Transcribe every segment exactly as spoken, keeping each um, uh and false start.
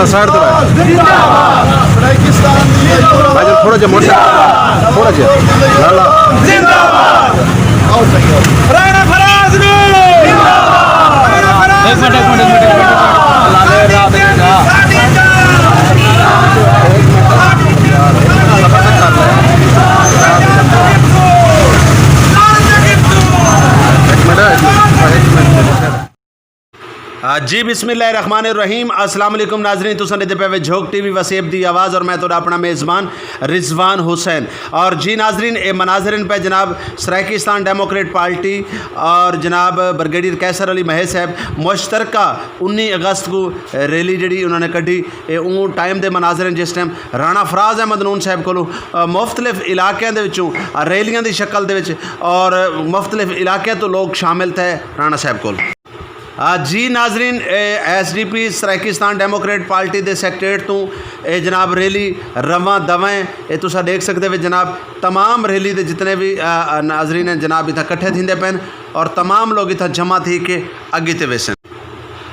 سائیڈ تے بھائی۔ بھائی جان، تھوڑا جہا موٹر سائیکل، تھوڑا جہا۔ لالا۔ زندہ باد۔ رانا فراز نو۔ ایک منٹ، ایک منٹ، ایک منٹ، ایک منٹ۔ ایک منٹ، ایک منٹ۔ آ، جی، بسم اللہ الرحمن الرحیم۔ السلام علیکم ناظرین، تساں ݙیہدے پئے وے جھوک ٹی وی وسیب دی آواز، اور میں تہاݙا اپݨا میزبان رضوان حسین۔ اور جی ناظرین، اے مناظر ہن پئے جناب سرائیکستان ڈیموکریٹ پارٹی اور جناب بریگیڈیئر قیصر علی مہے صاحب مشترکہ انی اگست کوں ریلی جیڑھی انہاں نے کڈھی، اے اوں ٹائم دے مناظر ہن جس ٹائم رانا فراز احمد نون صاحب کولوں، آ، مختلف علاقیاں دے وچوں، آ، ریلیاں دی شکل دے وچ اور مختلف علاقیاں توں لوگ شامل تھئے رانا صاحب کول۔ آ، جی ناظرین، اے ایس ڈی پی سرائیکستان ڈیموکریٹ پارٹی دے سیکریٹریٹ توں اے جناب ریلی رواں دواں اے۔ اے تساں ݙیکھ سڳدے وے جناب، تمام ریلی دے جتنے وی، آ، آ، ناظرین ہیں جناب، اتھاں کٹھے تھیندے پئن اور تمام لوگ اتھاں جمع تھی کے اڳے تے ویسن۔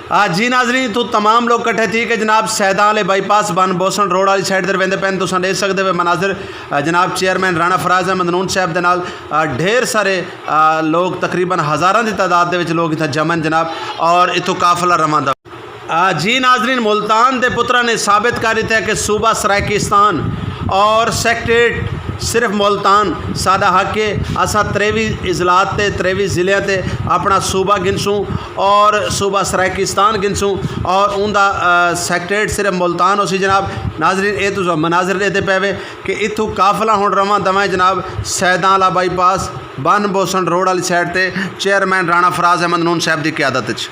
آ، جی ناظرین، اتھوں تمام لوگ کٹھے تھی کے جناب سیداں آلے بائی پاس بن بوسن روڈ آلی سائیڈ تے ویندے پئن۔ تساں ݙیکھ سڳدے وے مناظر، آ، جناب چیئرمین رانا فراز احمد نون صاحب دے نال، آ، ڈھیر سارے، آ، لوگ، تقریباً ہزاراں دی تعداد دے وچ لوگ اتھاں جمع ہن جناب، اور اتھوں قافلہ رواں دا۔ آ، جی ناظرین، ملتان دے پتراں نے ثابت کر ݙتا ہے کہ صوبہ سرائیکستان اور سیکریٹریٹ صرف ملتان ساݙا حق ہے۔ اساں تریوی اضلاع تے، تریوی ضلعیاں تے اپݨا صوبہ گھنسوں اور صوبہ سرائیکستان گھنسوں اور اوندا، آ، سیکریٹریٹ صرف ملتان ہوسی جناب۔ ناظرین، اے تساں مناظر ݙیہدے پئے وے کہ اتھوں قافلہ ہݨ رواں دواں جناب سیداں آلا بائی پاس بن بوسن روڈ آلی سائیڈ تے چیئرمین رانا فراز احمد نون صاحب دی قیادت اچ۔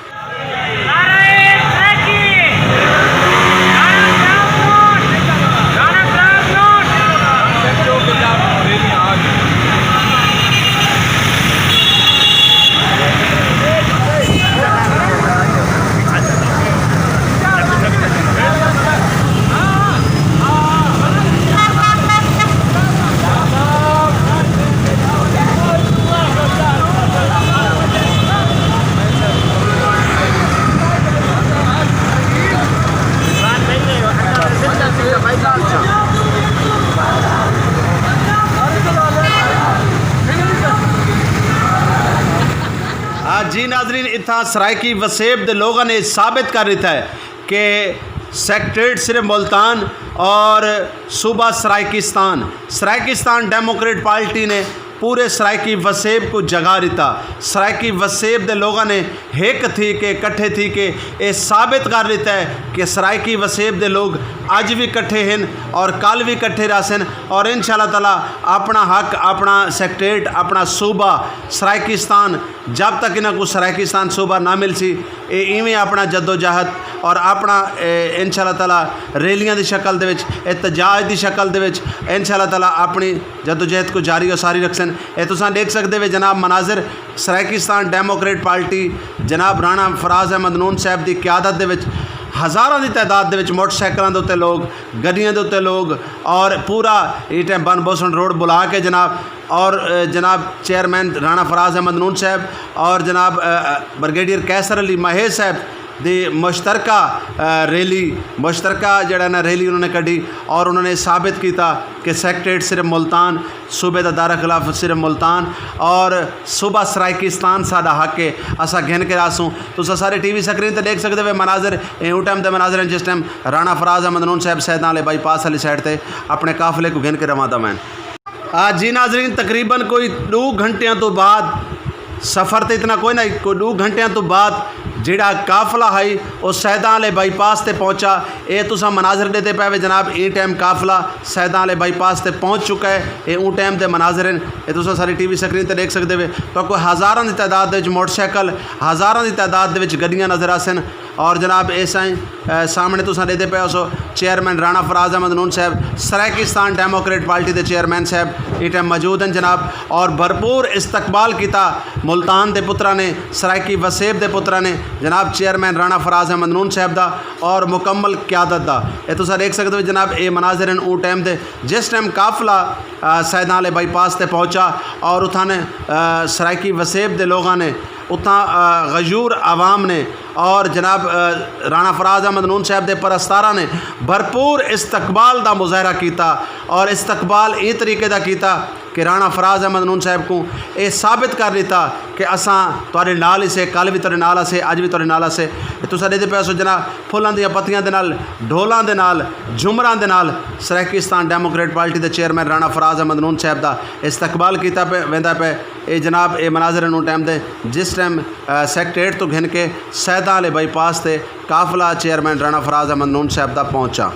آ، جی ناظرین، اتھاں سرائیکی وسیب دے لوگاں نے ثابت کر ݙتا ہے کہ سیکریٹریٹ صرف ملتان اور صوبہ سرائیکستان، سرائیکستان ڈیموکریٹ پارٹی نے پورے سرائیکی وسیب کوں جگا ݙتا۔ سرائیکی وسیب دے لوگاں نے ہک تھی کے، کٹھے تھی کے اے ثابت کر ݙتا ہے کہ سرائیکی وسیب دے لوگ اڄ وی کٹھے ہن اور کل وی کٹھے رہسن، اور انشاءاللہ تعالیٰ اپݨا حق، اپݨا سیکریٹریٹ، اپݨا صوبہ سرائیکستان، جب تک انہاں کوں سرائیکستان صوبہ نہ ملسی، اے ایویں اپݨا جدوجہد اور اپݨا، اے، انشاءاللہ تعالیٰ ریلیاں دی شکل دے وچ، احتجاج دی شکل دے وچ انشاءاللہ تعالیٰ اپݨی جدوجہد کوں جاری و ساری رکھسن۔ اے تساں ݙیکھ سڳدے وے جناب مناظر، سرائیکستان ڈیموکریٹ پارٹی جناب رانا فراز احمد نون صاحب دی قیادت دے وچ ہزاراں دی تعداد دے وچ موٹر سائیکلاں دے اُتے لوگ، گݙیاں دے اُتے لوگ، اور پورا ایں ٹائم بن بوسن روڈ بلا کے جناب، اور، اے، جناب چیئرمین رانا فراز احمد نون صاحب اور جناب، اے، اے، بریگیڈیئر قیصر علی مہے صاحب دی مشترکہ، اے، ریلی، مشترکہ جڑا نا ریلی انہوں نے کڈھی اور انہوں نے ثابت کیتا کہ سیکریٹریٹ صرف ملتان، صوبے دا دارالخلافہ صرف ملتان اور صوبہ سرائیکستان ساݙا حق ہے، اساں گھن کے رہسوں۔ تساں سارے ٹی وی سکرین تے ݙیکھ سڳدے وے مناظر، اے اوں ٹائم دے مناظر ہیں جس ٹائم رانا فراز احمد نون صاحب سیداں آلے بائی پاس آلی سائیڈ تے اپݨے قافلے کوں گھن کے رواں دا وین۔ آ، جی ناظرین، تقریباً کوئی ݙو گھنٹیاں توں بعد، سفر تے اتنا کوئی نہ، کوئی ݙو گھنٹیاں توں بعد جیڑھا قافلہ ہئی، او سیداں آلے بائی پاس تے پہنچا۔ اے تساں مناظر ݙیہدے پئے وے جناب، ایں ٹائم قافلہ سیداں آلے بائی پاس تے پہنچ چکا ہے۔ اے اوں ٹائم دے مناظر ہن، اے تساں ساری ٹی وی سکرین تے ݙیکھ سڳدے وے۔ تہاکوں ہزاراں دی تعداد دے وچ موٹر سائیکل، ہزاراں دی تعداد دے وچ گݙیاں نظر آسن۔ اور جناب، اے سائیں، اے، سامݨے تساں ݙیہدے پئے ہوسو، چیئرمین رانا فراز احمد نون صاحب، سرائیکستان ڈیموکریٹ پارٹی دے چیئرمین صاحب ایں ٹائم موجود ہیں جناب، اور بھرپور استقبال کیتا ملتان دے پتراں نے، سرائیکی وسیب دے پتراں نے جناب، چیئرمین رانا فراز احمد نون صاحب دا اور مکمل قیادت دا۔ اے تساں ݙیکھ سڳدے ہو جناب، اے مناظر ہیں اوں ٹائم دے، جس ٹائم قافلہ، آ، سیداں آلے بائی پاس تے پہنچا اور اتھاں نے، آ، سرائیکی وسیب دے لوگاں نے اتھاں غیور عوام نے اور جناب رانا فراز احمد نون صاحب دے پرستاراں نے بھرپور استقبال دا مظاہرہ کیتا اور استقبال ایں طریقے دا کیتا کہ رانا فراز احمد نون صاحب کوں اے ثابت کر ݙتا کہ اساں تہاݙے نال ہسے، کل وی تہاݙے نال ہسے، اڄ وی تہاݙے نال ہسے۔ تساں ݙیہدے پئے ہسو جناب پھلاں دیاں پتیاں دے نال، ڈھولاں دے نال، جھمراں دے نال سرائیکستان ڈیموکریٹ پارٹی دے چیئرمین رانا فراز احمد نون صاحب دا استقبال کیتا پئے ویندا پئے۔ اے جناب اے مناظر انہوں ٹائم دے جس ٹائم سیکٹریٹ تو گھن کے سیداں والے بائی پاس تے قافلہ چیئرمین رانا فراز احمد نون صاحب دا پہنچا۔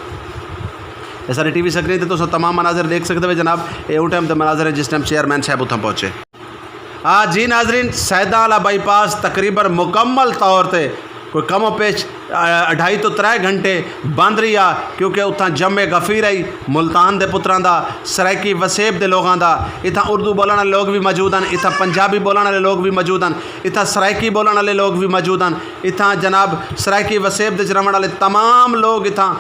اے ساری ٹی وی سکرین تے تساں تمام مناظر ݙیکھ سڳدے وے جناب، اے اوں ٹائم دے مناظر ہیں جس ٹائم چیئرمین صاحب اتھاں پہنچے۔ آ جی ناظرین، سیداں والا بائی پاس تقریباً مکمل طور تے کوئی کم و پیش اڈھائی تو ترے گھنٹے بند رہیا، کیونکہ اتھاں جمع غفیر آئی ملتان دے پتراں دا، سرائیکی وسیب دے لوگاں دا۔ اتھاں اردو بولن والے لوگ بھی موجود ہیں، اتھاں پنجابی بولن والے لوگ بھی موجود ہیں، اتھاں سرائیکی بولن والے لوگ بھی موجود ہیں۔ اتھاں جناب سرائیکی وسیب دے رہن والے تمام لوگ اتھاں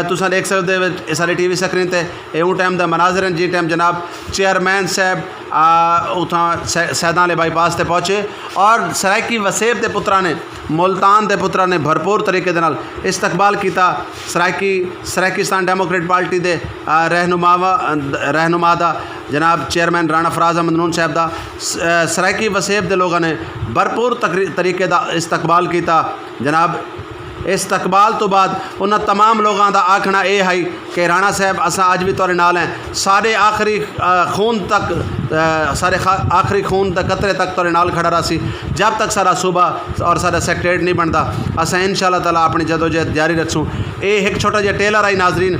تساں دیکھ سکتے ہو سارے ٹی وی سکرین تے۔ اے اوں ٹائم دا مناظر ہیں جی ٹائم جناب چیئرمین صاحب اتھاں سیداں والے بائی پاس تے پہنچے اور سرائیکی وسیب دے پتراں نے، ملتان دے پتراں نے بھرپور طریقے دے نال استقبال کیتا۔ سرائیکی سرائیکستان ڈیموکریٹ پارٹی دے رہنما رہنما دا جناب چیئرمین رانا فراز احمد نون صاحب دا سرائیکی وسیب دے لوگاں نے بھرپور طریقے دا استقبال کیتا۔ جناب استقبال تو بعد انہاں تمام لوگاں دا آکھنا اے ہئی کہ رانا صاحب اساں اج وی تہاڈے نال ہیں، سارے آخری خون تک سارے آخری خون دے قطرے تک تہاڈے نال کھڑا رہسی۔ جب تک سارا صوبہ اور سارا سیکٹریٹ نہیں بندا اساں انشاءاللہ تعالی اپنی جدوجہد جاری رکھسوں۔ اے ہک چھوٹا جہا ٹیلر آئی ناظرین،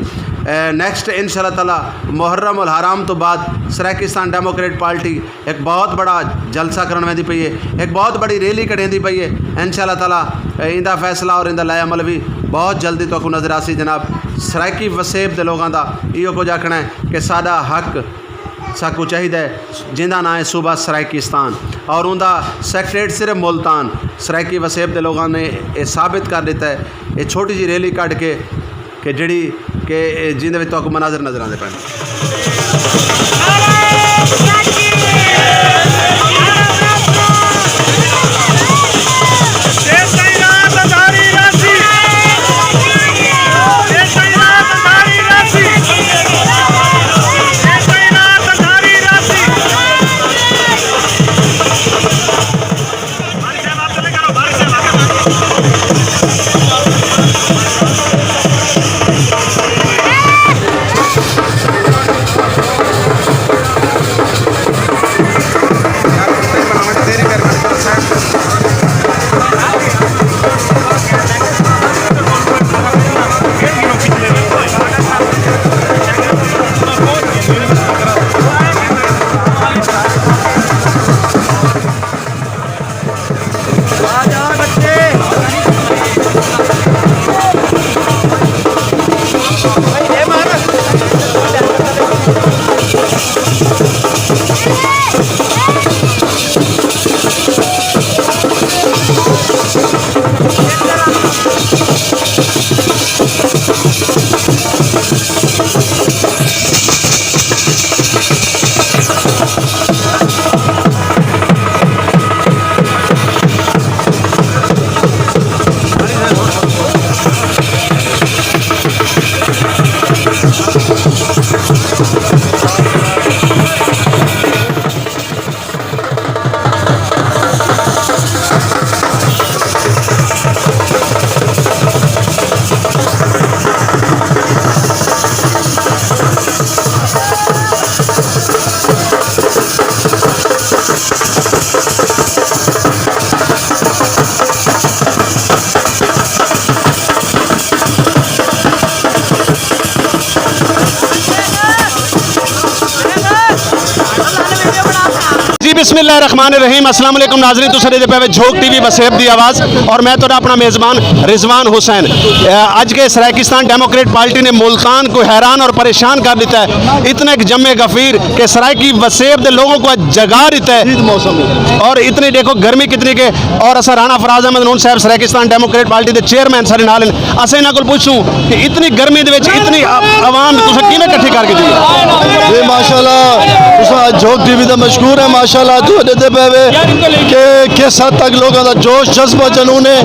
نیکسٹ انشاءاللہ تعالی محرم الحرام تو بعد سرائیکستان ڈیموکریٹ پارٹی ہک بہت بڑا جلسہ کرݨ ویندی پئی ہے، ہک بہت بڑی ریلی کڈھیندی پئی ہے۔ انشاءاللہ تعالی ایندا فیصلہ اور ایندا لائحہ عمل وی بہت جلدی تہاکوں نظر آسی جناب۔ سرائیکی وسیب دے لوگاں دا ایہو کجھ آکھݨا ہے کہ ساݙا حق ساکوں چاہیدا ہے جیندا ناں ہے صوبہ سرائیکستان اور اوندا سیکٹریٹ صرف ملتان۔ سرائیکی وسیب دے لوگاں نے اے ثابت کر ݙتا ہے اے چھوٹی جی ریلی کڈھ کے کہ جڑی کہ جیندے وچ تہاکوں مناظر نظر آندے پئن۔ جی بسم اللہ الرحمن الرحیم۔ السلام علیکم ناظرین، تساں ݙیہدے پئے وے جھوک ٹی وی وسیب دی آواز اور میں تہاݙا اپݨا میزبان رضوان حسین۔ اج کے سرائیکستان ڈیموکریٹ پارٹی نے ملتان کو حیران اور پریشان کر ݙتا ہے۔ اتنا ایک جمع غفیر کہ سرائیکی وسیب دے لوگوں کو جگا ݙتا ہے۔ اور اتنی ݙیکھو گرمی کتنی کہ اور اساں رانا فراز احمد نون صاحب سرائیکستان ڈیموکریٹ پارٹی دے چیئرمین ساݙے نال ہن۔ اساں انہاں کول پچھوں کہ اتنی گرمی دے وچ اتنی عوام تساں کیویں کٹھی کر کے دی؟ جی ماشاءاللہ، تساں جھوک ٹی وی دا مشکور ہے ماشاءاللہ۔ تو ݙیندے پئے وے کہ کس حد تک لوگاں دا جوش، جذبہ، جنون ہے،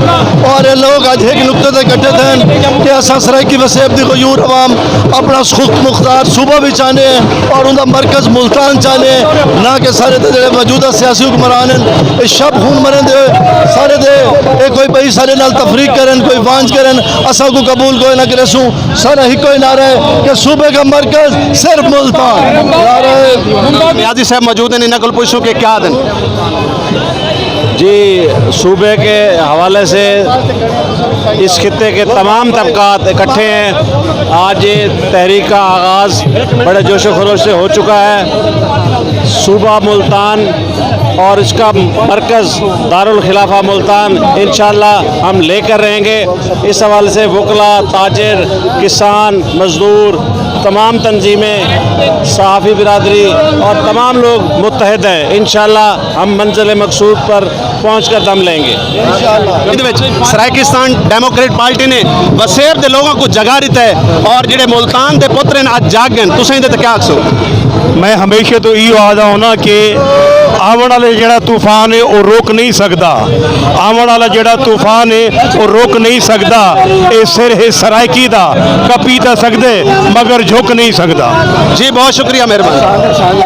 اور یہ لوگ اڄ ہک نقطے تے اکٹھے تھئن کہ اساں سرائیکی وسیب دی غیور عوام اپݨا خود مختار صوبہ بھی چاہندے ہیں اور اوندا مرکز ملتان چاہندے ہیں، نہ کہ سارے تے جڑے موجودہ سیاسی حکمران ہیں، یہ شب خون مریندے ہوئے سارے دے، یہ کوئی بئی سارے نال تفریق کرن، کوئی وانج کرن، اساں کو قبول کوئی نہ کریسوں۔ سارا ہکو ہی نعرہ ہے کہ صوبے کا مرکز صرف ملتان۔ نعرہ نیازی صاحب موجود ہیں، انہاں کول پوچھوں کہ کیا دن۔ جی، صوبے کے حوالے سے اس خطے کے تمام طبقات اکٹھے ہیں۔ آج یہ تحریک کا آغاز بڑے جوش و خروش سے ہو چکا ہے۔ صوبہ ملتان اور اس کا مرکز دارالخلافہ ملتان انشاءاللہ ہم لے کر رہیں گے۔ اس حوالے سے وکلا، تاجر، کسان، مزدور، تمام تنظیمیں، صحافی برادری اور تمام لوگ متحد ہیں۔ انشاءاللہ ہم منزل مقصود پر پہنچ کر دم لیں گے۔ ایندے وچ سرائیکستان ڈیموکریٹ پارٹی نے وسیب دے لوگاں کو جگہ ݙتا ہے اور جڑے ملتان دے پتر ہیں اڄ جاڳ ڳئے، تساں ایندے تے کیا آکھسو؟ میں ہمیشہ تو ایہو آہدا ہونا کہ آوݨ والا جڑا طوفان ہے، وہ روک نہیں سکدا۔ آوݨ والا جڑا طوفان ہے، وہ روک نہیں سکدا۔ اے سر ہے سرائیکی دا، کپی تاں سکدے، مگر جھک نہیں سکدا۔ جی، بہت شکریہ، مہربانی۔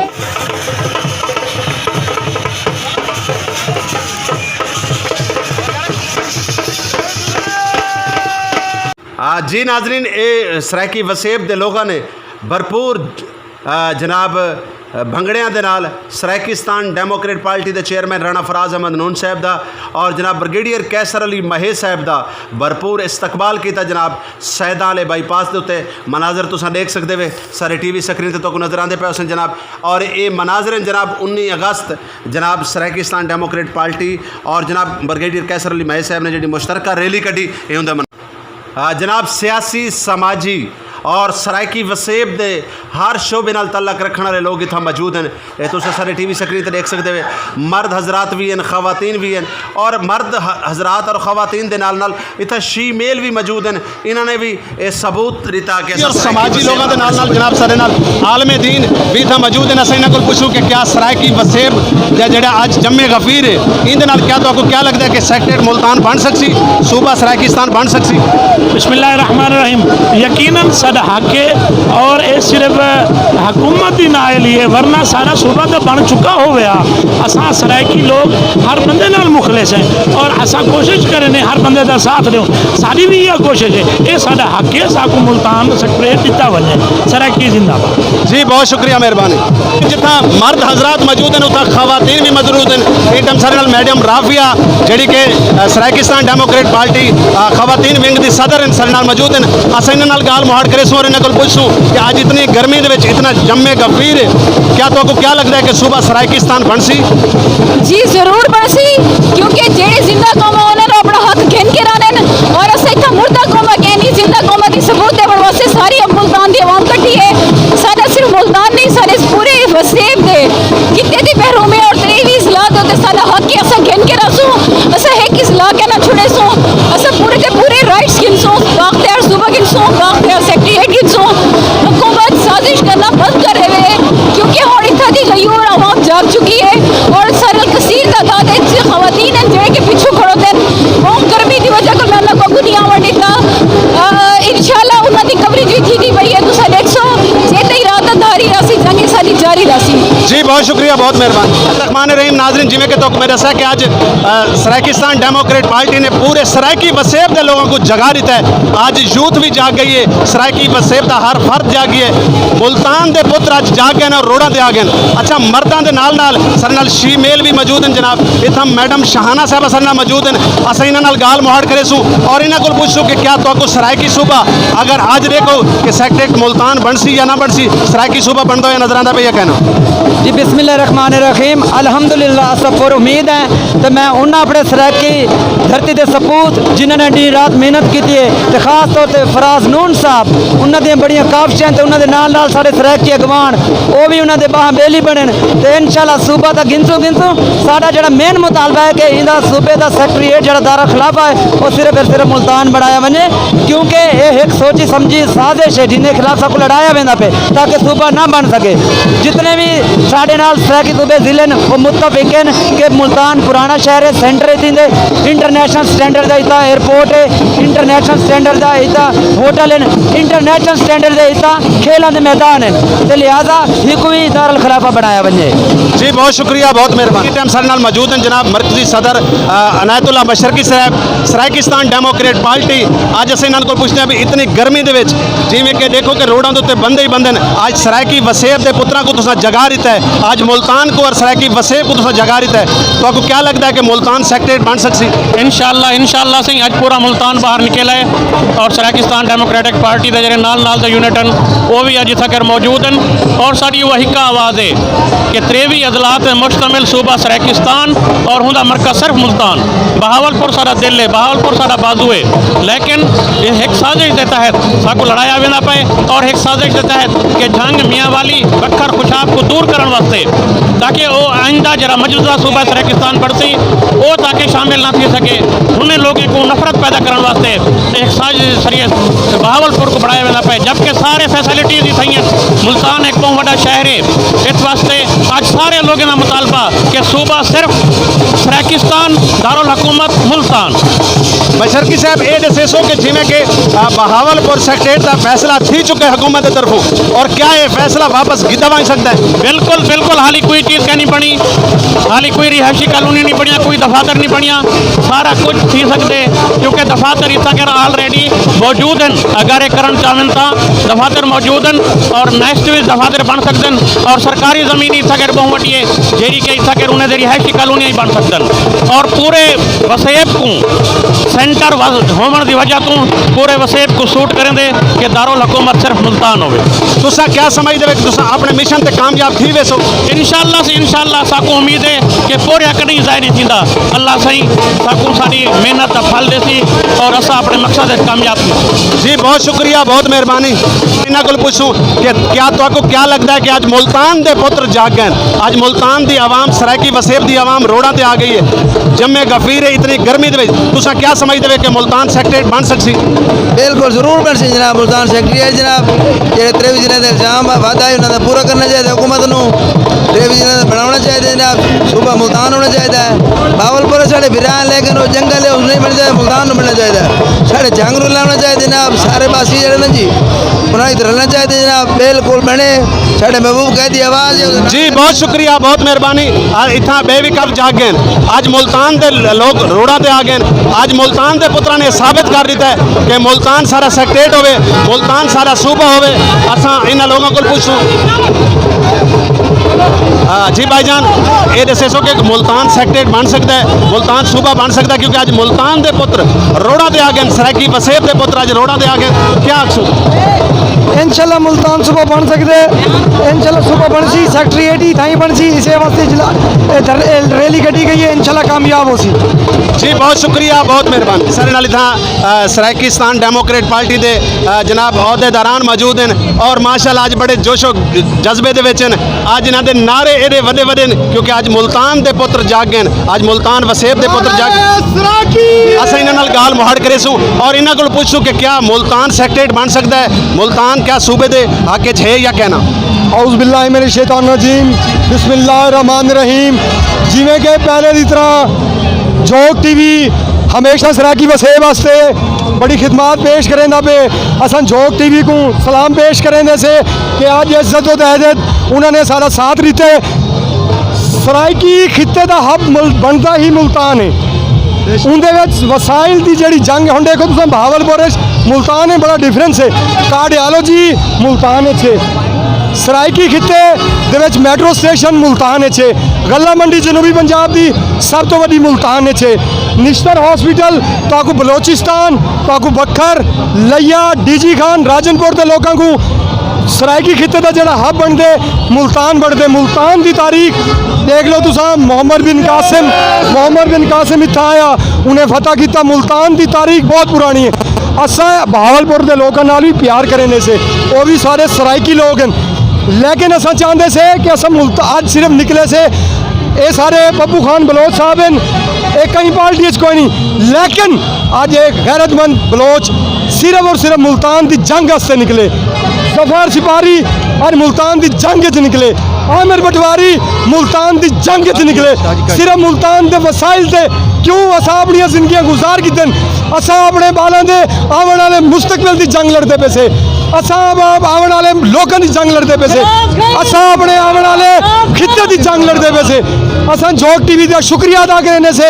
آ، جی ناظرین، اے سرائیکی وسیب دے لوگاں نے بھرپور، آ، جناب، آ، بھنگڑیاں دے نال سرائیکستان ڈیموکریٹ پارٹی دے چیئرمین رانا فراز احمد نون صاحب دا اور جناب بریگیڈیئر قیصر علی مہے صاحب دا بھرپور استقبال کیتا۔ جناب، سیداں والے بائی پاس دے اُتے مناظر تساں ݙیکھ سڳدے وے، سارے ٹی وی سکرین تے تہاکوں نظر آندے پئے ہوسن جناب۔ اور اے مناظر ہیں جناب، انی اگست جناب سرائیکستان ڈیموکریٹ پارٹی اور جناب بریگیڈیئر قیصر علی مہے صاحب نے جڑی مشترکہ ریلی کڈھی، اے اوندا من-، آ، جناب، سیاسی، سماجی اور سرائیکی وسیب دے ہر شعبے نال تعلق رکھݨ والے لوگ اتھاں موجود ہیں۔ اے تساں سارے ٹی وی سکرین تے ݙیکھ سڳدے وے، مرد حضرات وی ہیں، خواتین وی ہیں، اور مرد ح-، حضرات اور خواتین دے نال نال اتھاں شی میل وی موجود ہیں۔ انہاں نے وی اے ثبوت ݙتا کہ اور سماجی لوگاں دے نال نال جناب سارے نال عالم دین وی اتھاں موجود ہیں۔ اساں انہاں کول پوچھوں کہ کیا سرائیکی وسیب دا جڑا اڄ جمع غفیر ہے، ایندے نال کیا تہاکوں کیا لڳدا ہے کہ سیکٹریٹ ملتان بݨ سڳسی، صوبہ سرائیکستان بݨ سڳسی؟ بسم اللہ الرحمن الرحیم۔ یقیناً ساݙا حق ہے اور اے صرف حکومت دی نااہلی ہے، ورنہ ساݙا صوبہ تاں بݨ چکا ہووے ہا۔ اساں سرائیکی لوگ ہر بندے نال مخلص ہیں اور اساں کوشش کریں ہر بندے دا ساتھ ݙیوں۔ ساݙی وی ایہا کوشش ہے، اے ساݙا حق ہے، ساکوں ملتان سیکٹریٹ ݙتا ونڄے۔ سرائیکی زندہ باد۔ جی، بہت شکریہ، مہربانی۔ جتھاں مرد حضرات موجود ہیں، اتھاں خواتین بھی موجود ہیں۔ اے ٹائم سارے نال میڈم رافیہ، جڑی کہ، آ، سرائیکستان ڈیموکریٹ پارٹی، آ، خواتین ونگ دی صدر ہیں، سارے نال موجود ہیں۔ اساں انہاں نال ڳالھ مہاڑ کریسوں اور انہاں کول پوچھسوں کہ اڄ اتنی گرمی دے وچ اتنا جمع غفیر ہے، کیا تہاکوں کیا لڳدا ہے کہ صوبہ سرائیکستان بݨسی؟ جی، ضرور بݨسی، کیونکہ جڑے زندہ قوم ہیں، انہاں نوں اپݨا حق گھن کے رہندے ہیں اور اساں اتھاں مردہ قوم ہے، کہیں نہیں، زندہ قوم دی ثبوت ݙیوݨ واسطے ساری اب ملتان دی عوام کٹھی ہے۔ ساݙا صرف ملتان نہیں، ساݙے پورے وسیب دے خطے دی محرومی اور تریہویں اضلاع دے اُتے ساݙا حق ہے، اساں گھن کے رہسوں، اساں ہک اضلاع کے نہ چھڑیسوں، اساں پورے دے پورے رائٹس گھنسوں، بااختیار صوبہ گھنسوں، بااختیار سیکریٹریٹ گھنسوں۔ حکومت سازش کرنا بند کر ݙیوے، کیونکہ ہݨ اتھاں دی غیور عوام جاگ چکی ہے اور سارے کثیر تعداد وچ خواتین ہیں جڑے کہ پچھوں کھڑوتے ہیں۔ بہوں گرمی دی وجہ کول میں انہاں کوں اڳوں نہیں آوݨ ݙتا۔ آ، انشاءاللہ انہاں دی کوریج وی تھیندی پئی ہے، تساں ݙیکھسو، جے تئیں رات دھاری رہسی، جنگ ساݙی جاری رہسی۔ جی، بہت شکریہ، بہت مہربانی۔ الرحمن الرحیم، ناظرین، جیویں کہ تہاکوں میں ݙسیا کہ اڄ، آ، سرائیکستان ڈیموکریٹ پارٹی نے پورے سرائیکی وسیب دے لوگاں کوں جگا ݙتا ہے۔ اڄ یوتھ وی جاگ ڳئی ہے، سرائیکی وسیب دا ہر فرد جاگی ہے۔ ملتان دے پتر اڄ جاگ ڳئے اور روڈاں تے آ ڳئے۔ اچھا، مرداں دے نال نال ساݙے نال شی میل وی موجود ہیں جناب۔ اتھاں میڈم شاہانہ صاحبہ ساݙے نال موجود ہیں۔ اساں انہاں نال ڳالھ مہاڑ کریسوں اور انہاں کول پوچھسوں کہ کیا تہاکوں سرائیکی صوبہ اگر اڄ ݙیکھو کہ سیکٹریٹ ملتان بݨسی یا نہ بݨسی، سرائیکی صوبہ بݨدا ہویا نظر آندا پیا یا کائنا؟ جی، بسم اللہ الرحمن الرحیم۔ الحمدللہ، اساں پر امید ہیں تے میں انہاں اپݨے سرائیکی دھرتی دے سپوت جنہاں نے ݙینہہ رات محنت کیتی ہے تے خاص طور تے فراز نون صاحب، انہاں دیاں بڑیاں کاوشاں تے انہاں دے نال نال ساݙے سرائیکی اڳواݨ، او وی انہاں دے ٻاہاں ٻیلی بݨن تے انشاءاللہ صوبہ تاں گھنسوں گھنسوں۔ ساݙا جڑا مین مطالبہ ہے کہ ایندا صوبے دا سیکریٹریٹ جڑا دارالخلافہ ہے، او صرف اور صرف ملتان بݨایا ونڄے، کیونکہ اے ہک سوچی سمجھی سازش ہے جیندے خلاف ساکوں لڑایا ویندا پئے تاکہ صوبہ نہ بݨ سڳے۔ جتنے وی ساݙے نال سرائیکی صوبے ضلع ہن، او متفق ہن کہ ملتان پراݨا شہر ہے، سینٹر ہے تھیندے، انٹرنیشنل سٹینڈرڈ دا اتھاں ایئرپورٹ ہے، انٹرنیشنل سٹینڈرڈ دا اتھاں ہوٹل ہن، انٹرنیشنل سٹینڈرڈ دے اتھاں کھیلاں دے میدان ہن، تے لہذا ہک وی دارالخلافہ بݨایا ونڄے۔ جی، بہت شکریہ، بہت مہربانی۔ اس ٹائم ساݙے نال موجود ہن جناب مرکزی صدر، آ، عنایت اللہ مشرقی صاحب، سرائیکستان ڈیموکریٹ پارٹی۔ اڄ اساں انہاں کول پچھدے ہاں بھی اتنی گرمی دے وچ، جیویں کہ ݙیکھو کہ روڈاں دے اتے بندے ہی بندے ہن، اڄ سرائیکی وسیب دے پتراں کوں تساں جگا ݙتا ہے، اڄ ملتان کوں اور سرائیکی وسیب کوں تساں جگا ݙتا ہے، تہاکوں کیا لڳدا ہے کہ ملتان سیکریٹریٹ بݨ سڳسی؟ انشاءاللہ، انشاءاللہ سئیں، اڄ پورا ملتان باہر نکل آئے اور سرائیکستان ڈیموکریٹک پارٹی دے جڑے نال نال دے یونٹ ہن، او وی اڄ اتھاں کر موجود ہن اور ساݙی او ہکا آواز ہے کہ تریوی اضلاع تے مشتمل صوبہ سرائیکستان اور ہوندا مرکز صرف ملتان، بہاولپور ساݙا دل ہے، بہاولپور ساݙا بازو ہے، لیکن ایں ہک سازش دے تحت ساکوں لڑایا ویندا پئے اور ہک سازش دے تحت کہ جھنگ میاں والی بکھر خوشاب کوں دور کرݨ واسطے، تاکہ او آئندہ جڑا مجوزہ صوبہ سرائیکستان بݨسی، او تاکہ شامل نہ تھی سڳے، انہیں لوگیں کوں نفرت پیدا کرݨ واسطے ہک سازش دے ذریعے بہاولپور کوں بݨایا ویندا پئے، جبکہ سارے فیسلٹیز ہی صحیح ہن۔ ملتان ہک ٻہوں وݙا شہر ہے، اس واسطے اڄ سارے لوگیں دا مطالبہ کہ صوبہ صرف سرائیکستان دارالحکومت ملتان۔ مشرقی صاحب، اے ݙسیسو کہ جیویں کہ، آ، بہاولپور سیکریٹریٹ دا فیصلہ تھی چکے حکومت دی طرفوں، اور کیا اے فیصلہ واپس گھدا ونڄ سڳدا ہے؟ بالکل، بالکل، حالی کوئی چیز کائنی بݨی، حالی کوئی رہائشی کالونی نہیں بݨیا، کوئی دفاتر نہیں بݨیا، سارا کجھ تھی سڳدے، کیونکہ دفاتر اتھاں کر آلریڈی موجود ہن۔ اگر اے کرݨ چاہون تاں دفاتر موجود ہن اور نیکسٹ وی دفاتر بݨ سڳدن اور سرکاری زمین اتھاں کر ٻہوں وݙی ہے، جیڑھی کہ اتھاں کر انہیں دی رہائشی کالونیاں ہی بݨ سڳدن اور پورے وسیب کوں سینٹر وز-، ہووݨ دی وجہ توں پورے وسیب کوں سوٹ کریندے کہ دارالحکومت صرف ملتان ہووے۔ تساں کیا سمجھدے ہو کہ تساں اپݨے مشن تے کامیاب تھی ویسو؟ انشاءاللہ سئیں، انشاءاللہ ساکوں امید ہے کہ پوریا کݙیں ضائع نہیں تھیندا۔ اللہ سئیں ساکوں ساݙی محنت دا پھل ݙیسی اور اساں اپݨے مقصد وچ کامیاب تھیسوں۔ جی، بہت شکریہ، بہت مہربانی۔ انہاں کول پچھوں کہ کیا تہاکوں کیا لڳدا ہے کہ اڄ ملتان دے پتر جاڳ ڳئے ہن؟ اڄ ملتان دی عوام، سرائیکی وسیب دی عوام روڈاں تے آ ڳئی ہے۔ جمع غفیر ہے اتنی گرمی دے وچ، تساں کیا سمجھدے ہو کہ ملتان سیکریٹریٹ بݨ سڳسی؟ بالکل ضرور بݨسی جناب، ملتان سیکریٹریٹ جناب، جڑے تریوی ضلع دے الزام وعدہ ہے انہاں دا پورا کرنا چاہیے حکومت نوں۔ تریوی ضلع دا بݨاوݨا چاہیے جناب، صوبہ ملتان ہونا چاہیے۔ بہاولپور ساݙے بھرا ہے، لیکن او جنگل ہے، او نہیں بݨنا چاہیے، ملتان نوں بݨنا چاہیے۔ ساݙے جھنگ نوں لاوݨا چاہیے جناب، سارے پاسے جڑے نا جی، انہاں تے رلݨا چاہیے جناب، بالکل بݨے۔ ساݙے محبوب قیدی آواز ہے۔ جی، بہت شکریہ، بہت مہربانی۔ آ، اتھاں ٻئے وی کم جاڳ ڳئے ہن۔ اڄ ملتان دے ل-، لوک روڈاں تے آ ڳئے ہن۔ اڄ ملتان دے پتراں نے ثابت کر ݙتا ہے کہ ملتان ساݙا سیکریٹریٹ ہووے، ملتان ساݙا صوبہ ہووے۔ اساں انہاں لوکاں کول پچھوں۔ آ، جی بھائی جان، اے ݙسیسو کہ ملتان سیکریٹریٹ بݨ سڳدا ہے، ملتان صوبہ بݨ سڳدا ہے، کیونکہ اڄ ملتان دے پتر روڈاں تے آ ڳئے ہن، سرائیکی وسیب دے پتر اڄ روڈاں تے آ ڳئے ہن۔ کیا آکھسو؟ انشاءاللہ ملتان صوبہ بݨ سڳدے، انشاءاللہ صوبہ بݨسی، سیکریٹریٹ ہی تھائیں بݨسی، اسے واسطے اجلا-، اے دھر-، اے ریلی کڈھی ڳئی ہے، انشاءاللہ کامیاب ہوسی۔ جی، بہت شکریہ، بہت مہربانی۔ ساݙے نال اتھاں، آ، سرائیکستان ڈیموکریٹ پارٹی دے، آ، جناب عہدیداران موجود ہن اور ماشاءاللہ اڄ بڑے جوش و جذبے دے وچ ہن۔ اڄ انہاں دے نعرے ایݙے وݙے وݙے ہن کیونکہ اڄ ملتان دے پتر جاڳ ڳئے ہن، اڄ ملتان وسیب دے پتر جاڳ ڳئے۔ اساں انہاں نال ڳالھ مہاڑ کریسوں اور انہاں کول پچھسوں کہ کیا ملتان سیکریٹریٹ بݨ سڳدا ہے؟ ملتان کیا صوبے دے حق وچ ہے یا کہنا؟ اعوذ باللہ من الشیطان الرجیم، بسم اللہ الرحمن الرحیم۔ جیویں کہ پہلے دی طرح جوگ ٹی وی ہمیشہ سرائیکی وسیب واسطے بڑی خدمات پیش کریندا پئے، اساں جوگ ٹی وی کوں سلام پیش کریندے سے کہ اڄ اس جدوجہد انہاں نے ساݙا ساتھ ݙتے۔ سرائیکی خطے دا ہب مل-، بݨدا ہی ملتان ہے۔ اوندے وچ وسائل دی جڑی جنگ ہے، ہݨ ݙیکھو تساں بہاولپور وچ ملتان ہے، بڑا ڈفرنس ہے۔ کارڈیالوجی ملتان وچ ہے۔ سرائیکی خطے دے وچ میٹرو اسٹیشن ملتان وچ ہے۔ غلہ منڈی جنوبی پنجاب دی سب توں وݙی ملتان وچ ہے۔ نشتر ہاسپٹل تہاکوں بلوچستان، تہاکوں بکھر، لیا، ڈی جی خان، راجن پور دے لوکاں کوں سرائیکی خطے دا جڑا ہب بݨدے، ملتان بݨدے۔ ملتان دی تاریخ ݙیکھ لو تساں، محمد بن قاسم، محمد بن قاسم اتھاں آیا، انہیں فتح کیتا۔ ملتان دی تاریخ بہت پرانی ہے۔ اساں بہاولپور دے لوکاں نال وی پیار کریندے سے، او وی سارے سرائیکی لوگ ہن، لیکن اساں چاہندے سے کہ اساں ملت-، اڄ صرف نکلے سے، اے سارے پپو خان بلوچ صاحب ہن، اے کہیں پارٹی اچ کوئی نہیں، لیکن اڄ اے غیرت مند بلوچ صرف اور صرف ملتان دی جنگ واسطے نکلے۔ ظفر سپاری اڄ ملتان دی جنگ اچ نکلے۔ عامر پٹواری ملتان دی جنگ اچ نکلے، صرف ملتان دے وسائل تے کیوں اساں اپݨیاں زندگیاں گزار گھدن؟ اساں اپݨے ٻالاں دے آوݨ آلے مستقبل دی جنگ لڑدے پئے سے، اساں آوݨ آلے لوکاں دی جنگ لڑدے پئے سے، اساں اپݨے آوݨ آلے خطے دی جنگ لڑدے پئے سے۔ اساں جھوک ٹی وی دا شکریہ ادا کریندے سے،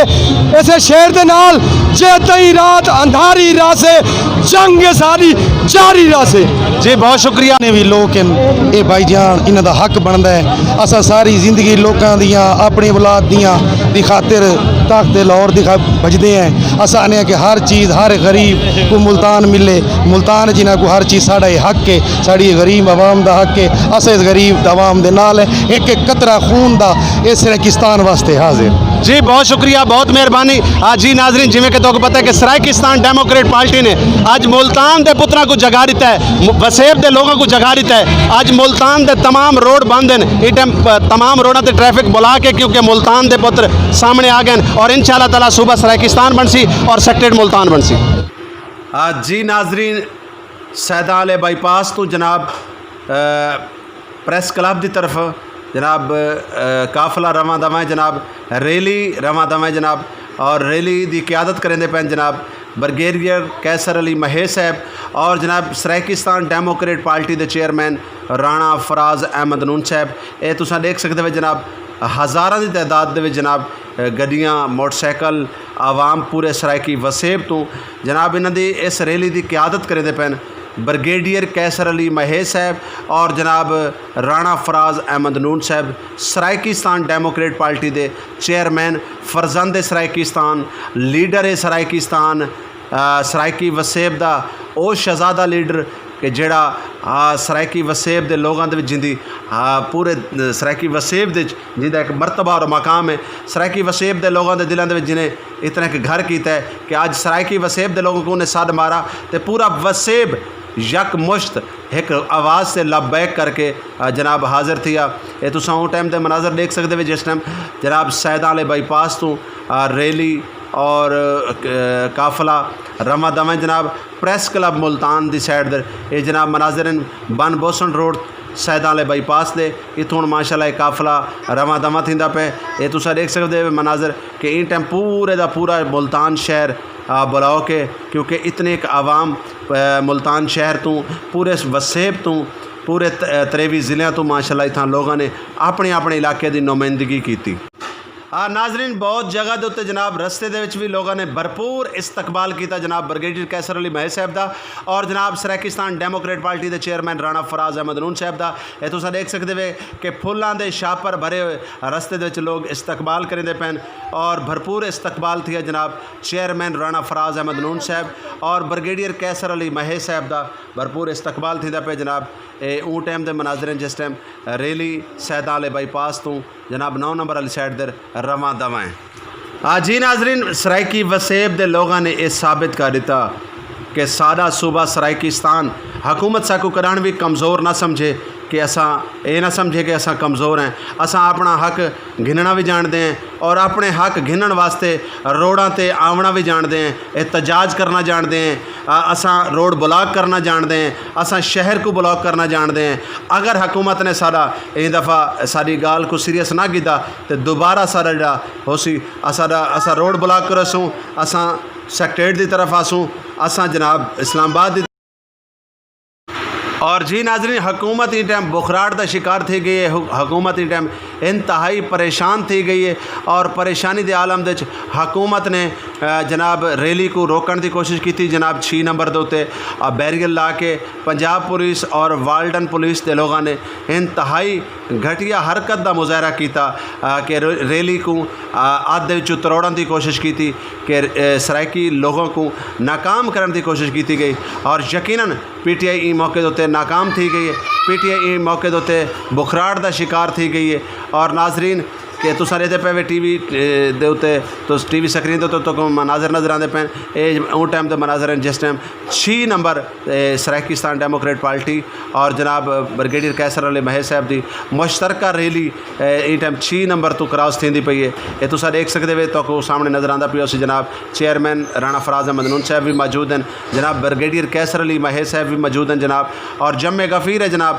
ایسے شعر دے نال، جے تئیں رات اندھاری رہسے، جنگ ساری جاری رہسے۔ جی، بہت شکریہ۔ جتنے بھی لوگ ہیں، اے بھائی جان، انہاں دا حق بندا ہے۔ اساں ساری زندگی لوکاں دیاں، اپنی اولاد دیاں دی خاطر تخت لاہور دی خا-، بھجدے ہیں۔ اساں آنے ہیں کہ ہر چیز، ہر غریب کو ملتان ملے۔ ملتان جنہاں کو ہر چیز ساڈا یہ حق ہے، ساڈی غریب عوام دا حق ہے۔ اساں اس غریب عوام دے نال ہیں۔ ایک ایک قطرہ خون دا اے سرائیکستان واسطے حاضر۔ جی، بہت شکریہ، بہت مہربانی۔ آ، جی ناظرین، جویں کہ تہاکوں پتہ ہے کہ سرائیکستان ڈیموکریٹ پارٹی نے اڄ ملتان دے پتراں کوں جگا ݙتا ہے، م-، وسیب دے لوگاں کوں جگا ݙتا ہے۔ اڄ ملتان دے تمام روڈ بند ہیں۔ ایں ٹائم، آ، تمام روڈاں تے ٹریفک بلاک ہے، کیونکہ ملتان دے پتر سامݨے آ ڳئے ہیں اور انشاءاللہ تعالیٰ صوبہ سرائیکستان بݨسی اور سیکٹریٹ ملتان بݨسی۔ آ، جی ناظرین، سیداں آلے بائی پاس توں جناب، آ، پریس کلب دی طرف جناب، آ، قافلہ رواں دواں ہے جناب، ریلی رواں دواں ہے جناب، اور ریلی دی قیادت کریندے پئے جناب بریگیڈیئر قیصر علی مہے صاحب اور جناب سرائیکستان ڈیموکریٹ پارٹی دے چیئرمین رانا فراز احمد نون صاحب۔ اے تساں ݙیکھ سڳدے وے جناب، ہزاراں دی تعداد دے وچ جناب، آ، گݙیاں، موٹر سائیکل، عوام پورے سرائیکی وسیب توں جناب انہاں دی اس ریلی دی قیادت کریندے پئن بریگیڈیئر قیصر علی مہے صاحب اور جناب رانا فراز احمد نون صاحب، سرائیکستان ڈیموکریٹ پارٹی دے چیئرمین، فرزند سرائیکستان، لیڈر سرائیکستان، آ، سرائیکی وسیب دا او شہزادہ لیڈر کہ جیڑھا، آ، سرائیکی وسیب دے لوگاں دے وچ جیندی، آ، پورے سرائیکی وسیب دے وچ جیندا ایک مرتبہ اور مقام ہے۔ سرائیکی وسیب دے لوگاں دے دلاں دے وچ جنہیں اتنا ایک گھر کیتا ہے کہ اڄ سرائیکی وسیب دے لوگوں کوں انہیں سݙ مارا تے پورا وسیب یک مشت ہک آواز سے لبیک کر کے، آ، جناب حاضر تھیا۔ اے تساں اوں ٹائم دے مناظر ݙیکھ سڳدے وے جس ٹائم جناب سیداں آلے بائی پاس توں، آ، ریلی اور، آ، قافلہ رواں دواں جناب پریس کلب ملتان دی سائیڈ دے۔ اے جناب مناظر ہیں بن بوسن روڈ سیداں آلے بائی پاس دے۔ اتھوں ہݨ ماشاءاللہ اے قافلہ رواں دواں تھیندا پئے۔ اے تساں ݙیکھ سڳدے وے مناظر کہ ایں ٹائم پورے دا پورا ملتان شہر، آ، بلاک ہے، کیونکہ اتنے ایک عوام، آ، ملتان شہر توں، پورے وسیب توں، پورے ت-، تریوی ضلعیاں توں ماشاءاللہ اتھاں لوگاں نے اپنے اپنے علاقے دی نمائندگی کیتی۔ آ، ناظرین، بہت جگہ دے اُتے جناب رستے دے وچ وی لوگاں نے بھرپور استقبال کیتا جناب بریگیڈیئر قیصر علی مہے صاحب دا اور جناب سرائیکستان ڈیموکریٹ پارٹی دے چیئرمین رانا فراز احمد نون صاحب دا۔ اے تساں ݙیکھ سڳدے وے کہ پھلاں دے شاپر بھرے ہوئے رستے دے وچ لوگ استقبال کریندے پئن اور بھرپور استقبال تھیا جناب چیئرمین رانا فراز احمد نون صاحب اور بریگیڈیئر قیصر علی مہے صاحب دا بھرپور استقبال تھیندا پئے جناب۔ اے اوں ٹائم دے مناظر ہیں جس ٹائم ریلی سیداں آلے بائی پاس توں جناب نو نمبر آلی سائیڈ دے رواں دواں ہیں۔ آ جی ناظرین، سرائیکی وسیب دے لوگاں نے اے ثابت کر ݙتا کہ ساݙا صوبہ سرائیکستان حکومت ساکوں کݙاہݨ وی کمزور نہ سمجھے کہ اساں، اے نہ سمجھے کہ اساں کمزور ہیں۔ اساں اپݨا حق گھنݨا وی ڄاݨدے ہیں اور اپݨے حق گھنݨ واسطے روڈاں تے آوݨا وی ڄاݨدے ہیں، احتجاج کرݨا ڄاݨدے ہیں، آ، اساں روڈ بلاک کرݨا ڄاݨدے ہیں، اساں شہر کوں بلاک کرݨا ڄاݨدے ہیں۔ اگر حکومت نے ساݙا ایں دفعہ ساݙی ڳالھ کوں سیریس نہ گھدا تے دوبارہ ساݙا جیڑھا ہوسی، اساݙا، اساں روڈ بلاک کریسوں، اساں سیکٹریٹ دی طرف آسوں، اساں جناب اسلام آباد دی۔ اور جی ناظرین، حکومت ایں ٹائم بخراٹ دا شکار تھی ڳئی ہے۔ حک-، حکومت ایں ٹائم انتہائی پریشان تھی ڳئی ہے اور پریشانی دے عالم دے وچ حکومت نے، آ، جناب ریلی کوں روکݨ دی کوشش کیتی۔ جناب چھ نمبر دے اُتے، آ، بیریئر لا کے پنجاب پولیس اور والڈن پولیس دے لوگاں نے انتہائی گھٹیا حرکت دا مظاہرہ کیتا، آ، کہ ر-، ریلی کوں، آ، ادھ دے وچوں تروڑݨ دی کوشش کیتی کہ، اے، سرائیکی لوگوں کوں ناکام کرݨ دی کوشش کیتی ڳئی اور یقیناً پی ٹی آئی ایں موقع دے اُتے ناکام تھی ڳئی ہے۔ پی ٹی آئی ایں موقع دے اُتے بخراٹ دا شکار تھی ڳئی ہے۔ اور ناظرین، کہ تساں ݙیہدے پئے وے ٹی وی دے اتے، تو ٹی وی سکرین دے اتے تہاکوں مناظر نظر آندے پئن۔ اے اوں ٹائم دے مناظر ہن جس ٹائم چھی نمبر سرائیکستان ڈیموکریٹ پارٹی اور جناب بریگیڈیئر قیصر علی مہے صاحب دی مشترکہ ریلی ایں ٹائم چھی نمبر توں کراس تھیندی پئی ہے۔ اے تساں ݙیکھ سڳدے وے، تہاکوں سامݨے نظر آندا پیا ہوسی جناب چیئرمین رانا فراز احمد نون صاحب وی موجود ہن، جناب بریگیڈیئر قیصر علی مہے صاحب وی موجود ہن جناب، اور جمع غفیر ہے جناب،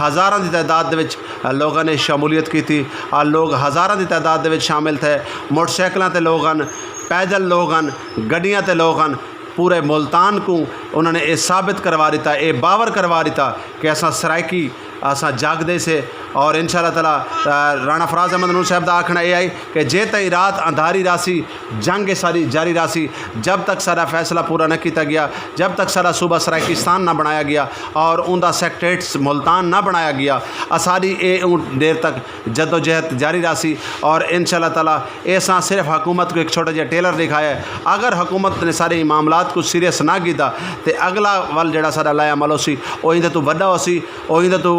ہزاراں دی تعداد دے وچ لوگاں نے شمولیت کیتی، آ لوگ ہزاراں دی تعداد دے وچ شامل تھئے، موٹر سائیکلاں تے لوگ ہن، پیدل لوگ ہن، گڈیاں تے لوگ ہن۔ پورے ملتان کوں انہاں نے اے ثابت کروا ݙتا، اے باور کروا ݙتا کہ اساں سرائیکی، اساں جاڳدے سے۔ اور ان شاء اللہ تعالیٰ رانا فراز احمد نون صاحب دا آکھݨا اے ہئی کہ جے تئیں رات اندھاری راہسی، جنگ ساری جاری راہسی، جب تک ساݙا فیصلہ پورا نہ کیتا ڳیا، جب تک ساݙا صوبہ سرائیکستان نہ بݨایا ڳیا اور اوندا سیکٹریٹ ملتان نہ بݨایا ڳیا، اساݙی اے اوں دیر تک جدوجہد جاری راہسی۔ اور ان شاء اللہ تعالیٰ اے اساں صرف حکومت کوں ہک چھوٹا جیہا ٹیلر ݙکھایا ہے۔ اگر حکومت نے سارے ایں معاملات کوں سیریس نہ کیتا تے اڳلا ول جیہڑا ساݙا لائحہ عمل ہوسی، او ایندے توں وݙا ہوسی، او ایندے توں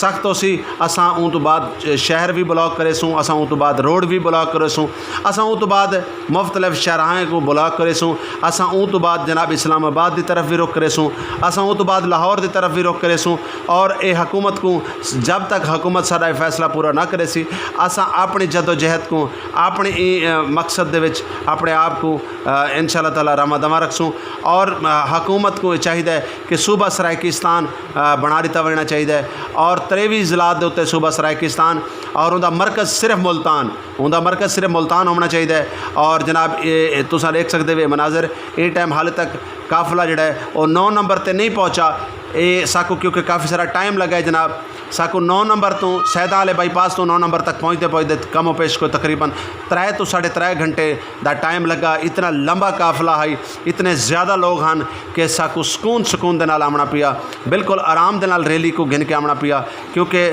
سخت ہوسی۔ اساں اوں توں بعد شہر وی بلاک کریسوں، اساں اوں توں بعد روڈ وی بلاک کریسوں، اساں اوں توں بعد مختلف شاہراہیں کوں بلاک کریسوں، اساں اوں توں بعد جناب اسلام آباد دی طرف وی رخ کریسوں، اساں اوں توں بعد لاہور دی طرف وی رخ کریسوں۔ اور اے حکومت کوں، جب تک حکومت ساݙا اے فیصلہ پورا نہ کریسی، اساں اپݨی جدوجہد کوں، اپݨے ایں مقصد دے وچ اپݨے آپ کوں ان شاء اللہ تعالیٰ رواں دواں رکھسوں۔ اور حکومت کوں اے چاہیدا ہے کہ صوبہ سرائیکستان بݨا ݙتا ویݨا چاہیدا ہے اور تریوی ضلع دے اتے صوبہ سرائیکستان اور اوندا مرکز صرف ملتان، اوندا مرکز صرف ملتان ہووݨا چاہیدا ہے۔ اور جناب اے تساں ݙیکھ سڳدے وے مناظر، ایں ٹائم حال تک قافلہ جیہڑا ہے او نو نمبر تے نہیں پہنچا۔ اے ساکوں کیونکہ کافی سارا ٹائم لڳا ہے جناب، ساکوں نو نمبر توں سیداں آلے بائی پاس توں نو نمبر تک پہنچدے پہنچدے کم و پیش کوئی تقریباً ترے توں ساݙے ترے گھنٹے دا ٹائم لڳا۔ اتنا لمبا قافلہ ہئی، اتنے زیادہ لوگ ہن کہ ساکوں سکون سکون دے نال آوݨا پیا، بالکل آرام دے نال ریلی کوں گھن کے آوݨا پیا، کیونکہ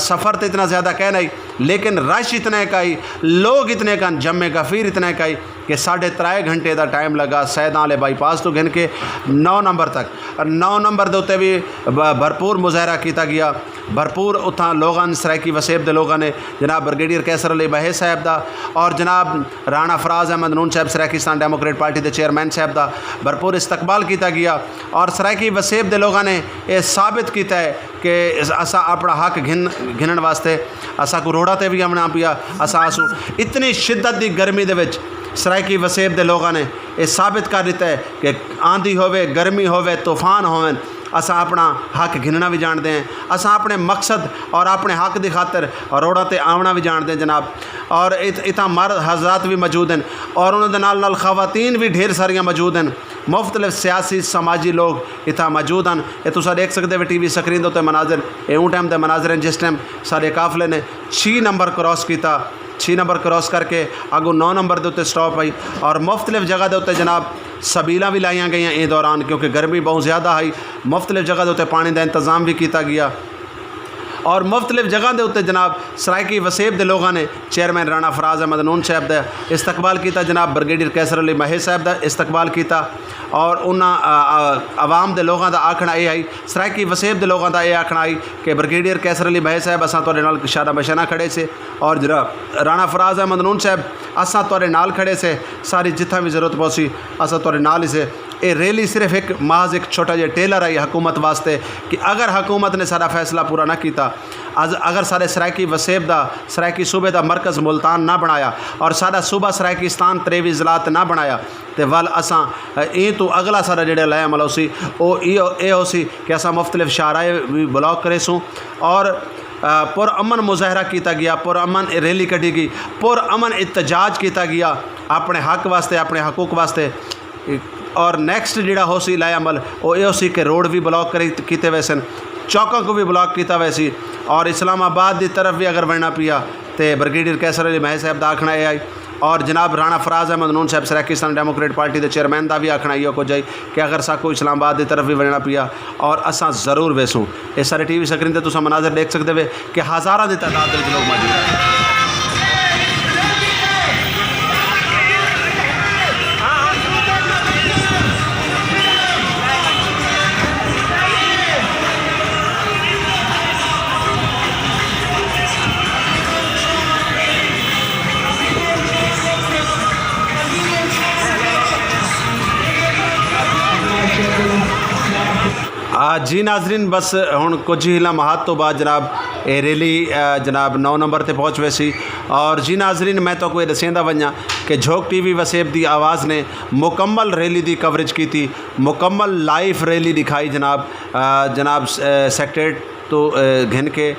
سفر تے اتنا زیادہ کائے نہ ہئی، لیکن رش اتنے کائی، لوگ اتنے کن، جمع غفیر اتنے کائی کہ ساݙے ترے گھنٹے دا ٹائم لڳا سیداں آلے بائی پاس توں گھن کے نو نمبر تک۔ نو نمبر دے اتے وی بھرپور مظاہرہ کیتا ڳیا، بھرپور اتھاں لوگاں، سرائیکی وسیب دے لوگاں نے جناب بریگیڈیئر قیصر علی مہے صاحب دا اور جناب رانا فراز احمد نون صاحب سرائیکستان ڈیموکریٹ پارٹی دے چیئرمین صاحب دا بھرپور استقبال کیتا ڳیا اور سرائیکی وسیب دے لوگاں نے اے ثابت کیتا ہے کہ اساں اپݨا حق گھن گھنݨ واسطے اساکوں روڈاں تے وی آوݨا پیا۔ اساں اسوں اتنی شدت دی گرمی دے وچ سرائیکی وسیب دے لوگاں نے اے ثابت کر ݙتا ہے کہ آندھی ہووے، گرمی ہووے، طوفان ہوون، اساں اپݨا حق گھنݨا وی ڄاݨدے ہیں، اساں اپݨے مقصد اور اپݨے حق دی خاطر روڈاں تے آوݨا وی ڄاݨدے ہیں جناب۔ اور اتھاں مرد حضرات وی موجود ہیں اور انہاں دے نال نال خواتین وی ڈھیر ساریاں موجود ہیں۔ مختلف سیاسی سماجی لوگ اتھاں موجود ہن۔ اے تساں ݙیکھ سڳدے وے ٹی وی سکرین دے اتے مناظر، اے اوں ٹائم دے مناظر ہن جس ٹائم ساݙے قافلے نے چھی نمبر کراس کیتا، چھی نمبر کراس کر کے اڳوں نو نمبر دے اتے سٹاپ ہئی اور مختلف جگہ دے اتے جناب سبیلاں وی لائیاں ڳئیاں ایں دوران، کیونکہ گرمی ٻہوں زیادہ ہئی، مختلف جگہ دے اتے پاݨی دا انتظام وی کیتا ڳیا۔ اور مختلف جگہ دے اتے جناب سرائیکی وسیب دے لوگاں نے چیئرمین رانا فراز احمد نون صاحب دا استقبال کیتا، جناب بریگیڈیئر قیصر علی مہے صاحب دا استقبال کیتا اور انہاں عوام دے لوگاں دا آکھݨا اے ہئی، سرائیکی وسیب دے لوگاں دا اے آکھݨا ہئی کہ بریگیڈیئر قیصر علی مہے صاحب اساں تہاݙے نال شانہ بشانہ کھڑے سے اور جناب رانا فراز احمد نون صاحب اساں تہاݙے نال کھڑے سے، ساری جتھاں وی ضرورت پوسی اساں تہاݙے نال ہی سے۔ اے ریلی صرف ہک محض ہک چھوٹا جیہا ٹیلر ہئی حکومت واسطے کہ اگر حکومت نے ساݙا فیصلہ پورا نہ کیتا، اگر ساݙے سرائیکی وسیب دا، سرائیکی صوبے دا مرکز ملتان نہ بݨایا اور ساݙا صوبہ سرائیکستان تریوی اضلاع تے نہ بݨایا تے ول اساں ایں توں اڳلا ساݙا جیہڑا لائحہ عمل ہوسی او اے ہوسی کہ اساں مختلف شاہراہیں وی بلاک کریسوں اور پر امن مظاہرہ کیتا ڳیا، پر امن ریلی کڈھی ڳئی، پر امن احتجاج کیتا ڳیا اپݨے حق واسطے، اپݨے حقوق واسطے۔ اور نیکسٹ جیہڑا ہوسی لائحہ عمل او اے ہوسی کہ روڈ وی بلاک کیتے ویسن، چوکاں کوں وی بلاک کیتا ویسی اور اسلام آباد دی طرف وی اگر ونڄݨا پیا تے بریگیڈیئر قیصر علی مہے صاحب دا آکھݨا اے ہئی اور جناب رانا فراز احمد نون صاحب سرائیکستان ڈیموکریٹ پارٹی دے چیئرمین دا وی آکھݨا ایہو کجھ ہئی کہ اگر ساکوں اسلام آباد دی طرف وی ونڄݨا پیا اور اساں ضرور ویسوں۔ اے سارے ٹی وی سکرین تے تساں مناظر ݙیکھ سڳدے وے کہ ہزاراں دی تعداد دے وچ لوگ موجود ہن۔ آ، جی ناظرین، بس ہݨ کجھ ہی لمحات تو بعد جناب اے ریلی، آ، جناب نو نمبر تے پہنچ ویسی۔ اور جی ناظرین، میں تہاکوں اے ݙسیندا ونڄاں کہ جھوک ٹی وی وسیب دی آواز نے مکمل ریلی دی کوریج کیتی، مکمل لائیو ریلی ݙکھائی جناب، آ، جناب، آ، سیکریٹریٹ تو، آ، گھن کے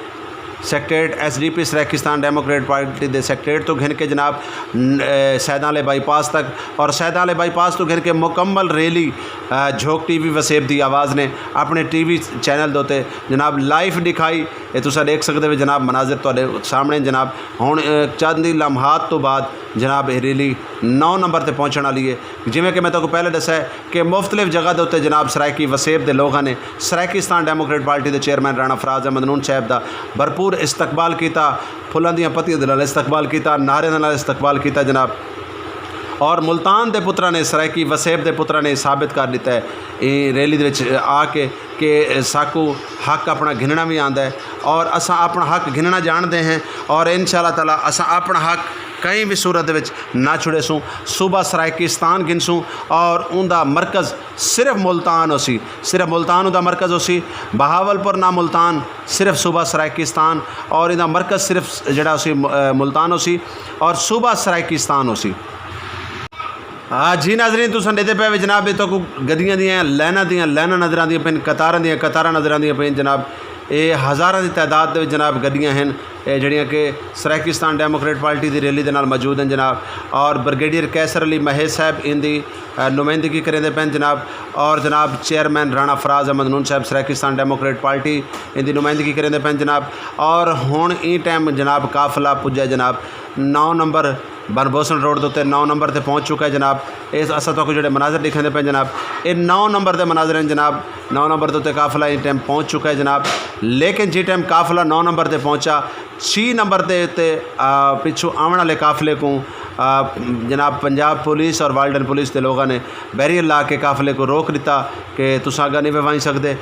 سیکریٹریٹ، ایس ڈی پی سرائیکستان ڈیموکریٹ پارٹی دے سیکریٹریٹ تو گھن کے جناب، ن-، اے، سیداں والے بائی پاس تک، اور سیداں والے بائی پاس تو گھن کے مکمل ریلی، آ، جھوک ٹی وی وسیب دی آواز نے اپݨے ٹی وی چینل دے اتے جناب لائیو ݙکھائی۔ اے تساں ݙیکھ سڳدے وے جناب، مناظر تہاݙے سامݨے جناب۔ ہݨ، اے، چند ہی لمحات تو بعد جناب اے ریلی نو نمبر تے پہنچݨ والی ہے۔ جیویں کہ میں تہاکوں پہلے ݙسا ہے کہ مختلف جگہ دے اتے جناب سرائیکی وسیب دے لوگاں نے سرائیکستان ڈیموکریٹ پارٹی دے چیئرمین رانا فراز احمد نون صاحب دا بھرپور استقبال کیتا، پھلاں دیاں پتیاں دے نال استقبال کیتا، نعرے دے نال استقبال کیتا جناب۔ اور ملتان دے پتراں نے، سرائیکی وسیب دے پتراں نے ثابت کر ݙتا ہے ایں ریلی دے وچ آ کے کہ ساکوں حق اپݨا گھنݨا وی آندا ہے اور اساں اپݨا حق گھنݨا ڄاݨدے ہیں، اور ان شاء اللہ تعالیٰ اساں اپݨا حق کہیں وی صورت دے وچ نہ چھڑیسوں۔ صوبہ سرائیکستان گھنسوں اور اوندا مرکز صرف ملتان ہوسی، صرف ملتان اوندا مرکز ہوسی۔ بہاولپور نہ ملتان، صرف صوبہ سرائیکستان، اور ایندا مرکز صرف جڑا ہوسی، م-، اے، ملتان ہوسی اور صوبہ سرائیکستان ہوسی۔ ہاں جی ناظرین، تساں ݙیہدے پئے وے جناب، اے تہاکوں گݙیاں دیاں لائناں دیاں لائناں نظر آندیاں پئین، قطاراں دیاں قطاراں نظر آندیاں پئین جناب۔ اے ہزاراں دی تعداد دے وچ جناب گݙیاں ہن، اے جڑیاں کہ سرائیکستان ڈیموکریٹ پارٹی دی ریلی دے نال موجود ہن جناب۔ اور بریگیڈیئر قیصر علی مہیش صاحب ایندی، اے، نمائندگی کریندے پئین جناب۔ اور جناب چیئرمین رانا فراز احمد نون صاحب سرائیکستان ڈیموکریٹ پارٹی ایندی نمائندگی کریندے پئین جناب۔ اور ہݨ ایں ٹائم جناب قافلہ پڄا جناب نو نمبر بن بھوسن روڈ دے اتے نو نمبر تے پہنچ چکا ہے جناب۔ اے اساں تہاکوں جڑے مناظر ݙکھیندے پئے جناب، اے نو نمبر دے مناظر ہن جناب، نو نمبر دے اتے قافلہ ایں ٹائم پہنچ چکا ہے جناب۔ لیکن جیں ٹائم قافلہ نو نمبر تے پہنچا، چھی نمبر دے اتے، آ، پچھوں آوݨ والے قافلے کوں، آ، جناب پنجاب پولیس اور والڈن پولیس دے لوگاں نے بیریئر لا کے قافلے کوں روک ݙتا کہ تساں اڳاں نہیں ونڄ سڳدے۔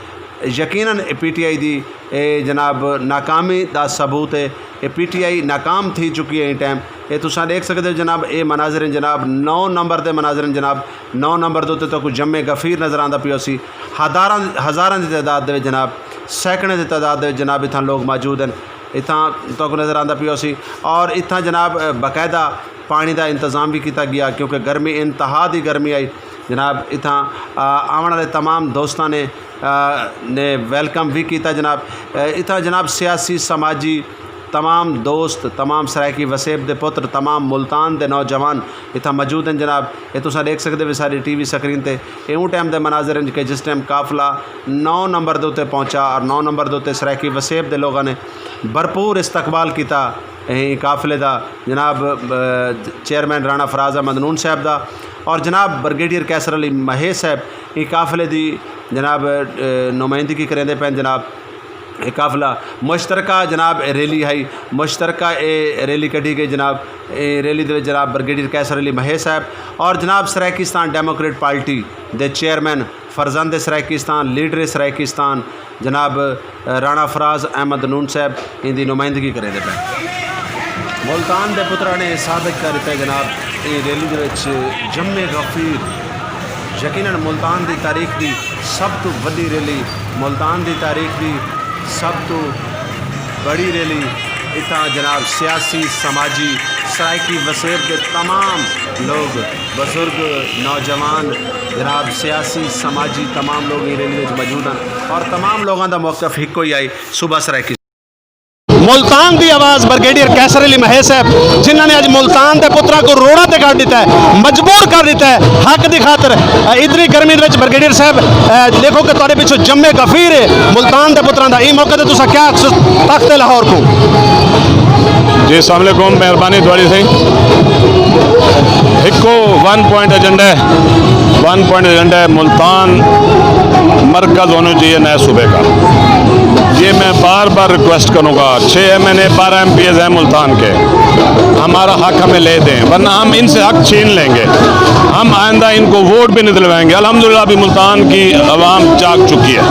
یقیناً اے پی ٹی آئی دی اے جناب ناکامی دا ثبوت ہے۔ اے پی ٹی آئی ناکام تھی چکی ہے ایں ٹائم۔ اے تساں ݙیکھ سڳدے ہو جناب، اے مناظر ہن جناب، نو نمبر دے مناظر ہن جناب۔ نو نمبر دے اتے تہاکوں جمع غفیر نظر آندا پیا ہوسی۔ ہزاراں، ہزاراں دی تعداد دے وچ جناب، سینکڑیں دی تعداد دے وچ جناب اتھاں لوگ موجود ہن۔ اتھاں تہاکوں نظر آندا پیا ہوسی۔ اور اتھاں جناب، اے، باقاعدہ پاݨی دا انتظام وی کیتا ڳیا، کیونکہ گرمی، انتہا دی گرمی آئی جناب۔ اتھاں، آ، آوݨ والے تمام دوستاں نے، آ، نے ویلکم وی کیتا جناب۔ اے، اتھاں جناب سیاسی، سماجی تمام دوست، تمام سرائیکی وسیب دے پتر، تمام ملتان دے نوجوان اتھاں موجود ہن جناب۔ اے تساں ݙیکھ سڳدے وے ساݙی ٹی وی سکرین تے، اے اوں ٹائم دے مناظر ہن کہ جس ٹائم قافلہ نو نمبر دے اتے پہنچا اور نو نمبر دے اتے سرائیکی وسیب دے لوگاں نے بھرپور استقبال کیتا ایں قافلے دا جناب، اے، چیئرمین رانا فراز احمد نون صاحب دا اور جناب بریگیڈیئر قیصر علی مہیش صاحب ایں قافلے دی جناب، اے، نمائندگی کریندے پئین جناب۔ اے قافلہ مشترکہ جناب ریلی ہئی، مشترکہ اے ریلی کڈھی ڳئی جناب۔ اے ریلی دے وچ جناب بریگیڈیئر قیصر علی مہیش صاحب اور جناب سرائیکستان ڈیموکریٹ پارٹی دے چیئرمین، فرزند سرائیکستان، لیڈر سرائیکستان جناب رانا فراز احمد نون صاحب ایندی نمائندگی کریندے پئے۔ ملتان دے پتراں نے ثابت کر ݙتا ہے جناب، ایں ریلی دے وچ جمع غفیر یقیناً ملتان دی تاریخ دی سب توں وݙی ریلی، ملتان دی تاریخ دی سب توں بڑی ریلی۔ اتھاں جناب سیاسی، سماجی، سرائیکی وسیب دے تمام لوگ، بزرگ، نوجوان، جناب سیاسی، سماجی تمام لوگ ایں ریلی وچ موجود ہن اور تمام لوگاں دا موقف ہکو ہی آئی، صوبہ سرائیکی۔ ملتان دی آواز بریگیڈیئر قیصر علی مہیش صاحب، جنہاں نے اڄ ملتان دے پتراں کوں روڈاں تے کڈھ ݙتا ہے، مجبور کر ݙتا ہے حق دی خاطر۔ اے، اتنی گرمی دے وچ بریگیڈیئر صاحب، اے، ݙیکھو کہ تہاݙے پچھوں جمع غفیر ہے ملتان دے پتراں دا۔ ایں موقع تے تساں کیا آکھسو تخت لاہور کوں؟ جی السلام علیکم، مہربانی تہاݙی سائیں۔ ہکو ون پوائنٹ ایجنڈا ہے، ون پوائنٹ ایجنڈا ہے، ملتان مرکز ہونا چاہیے نئے صوبے کا۔ یہ میں بار بار ریکویسٹ کروں گا، چھ ایم این اے، بارہ ایم پی ایز ہیں ملتان کے، ہمارا حق ہمیں لے دیں، ورنہ ہم ان سے حق چھین لیں گے۔ ہم آئندہ ان کو ووٹ بھی نہیں دلوائیں گے۔ الحمدللہ ابھی ملتان کی عوام جاگ چکی ہے۔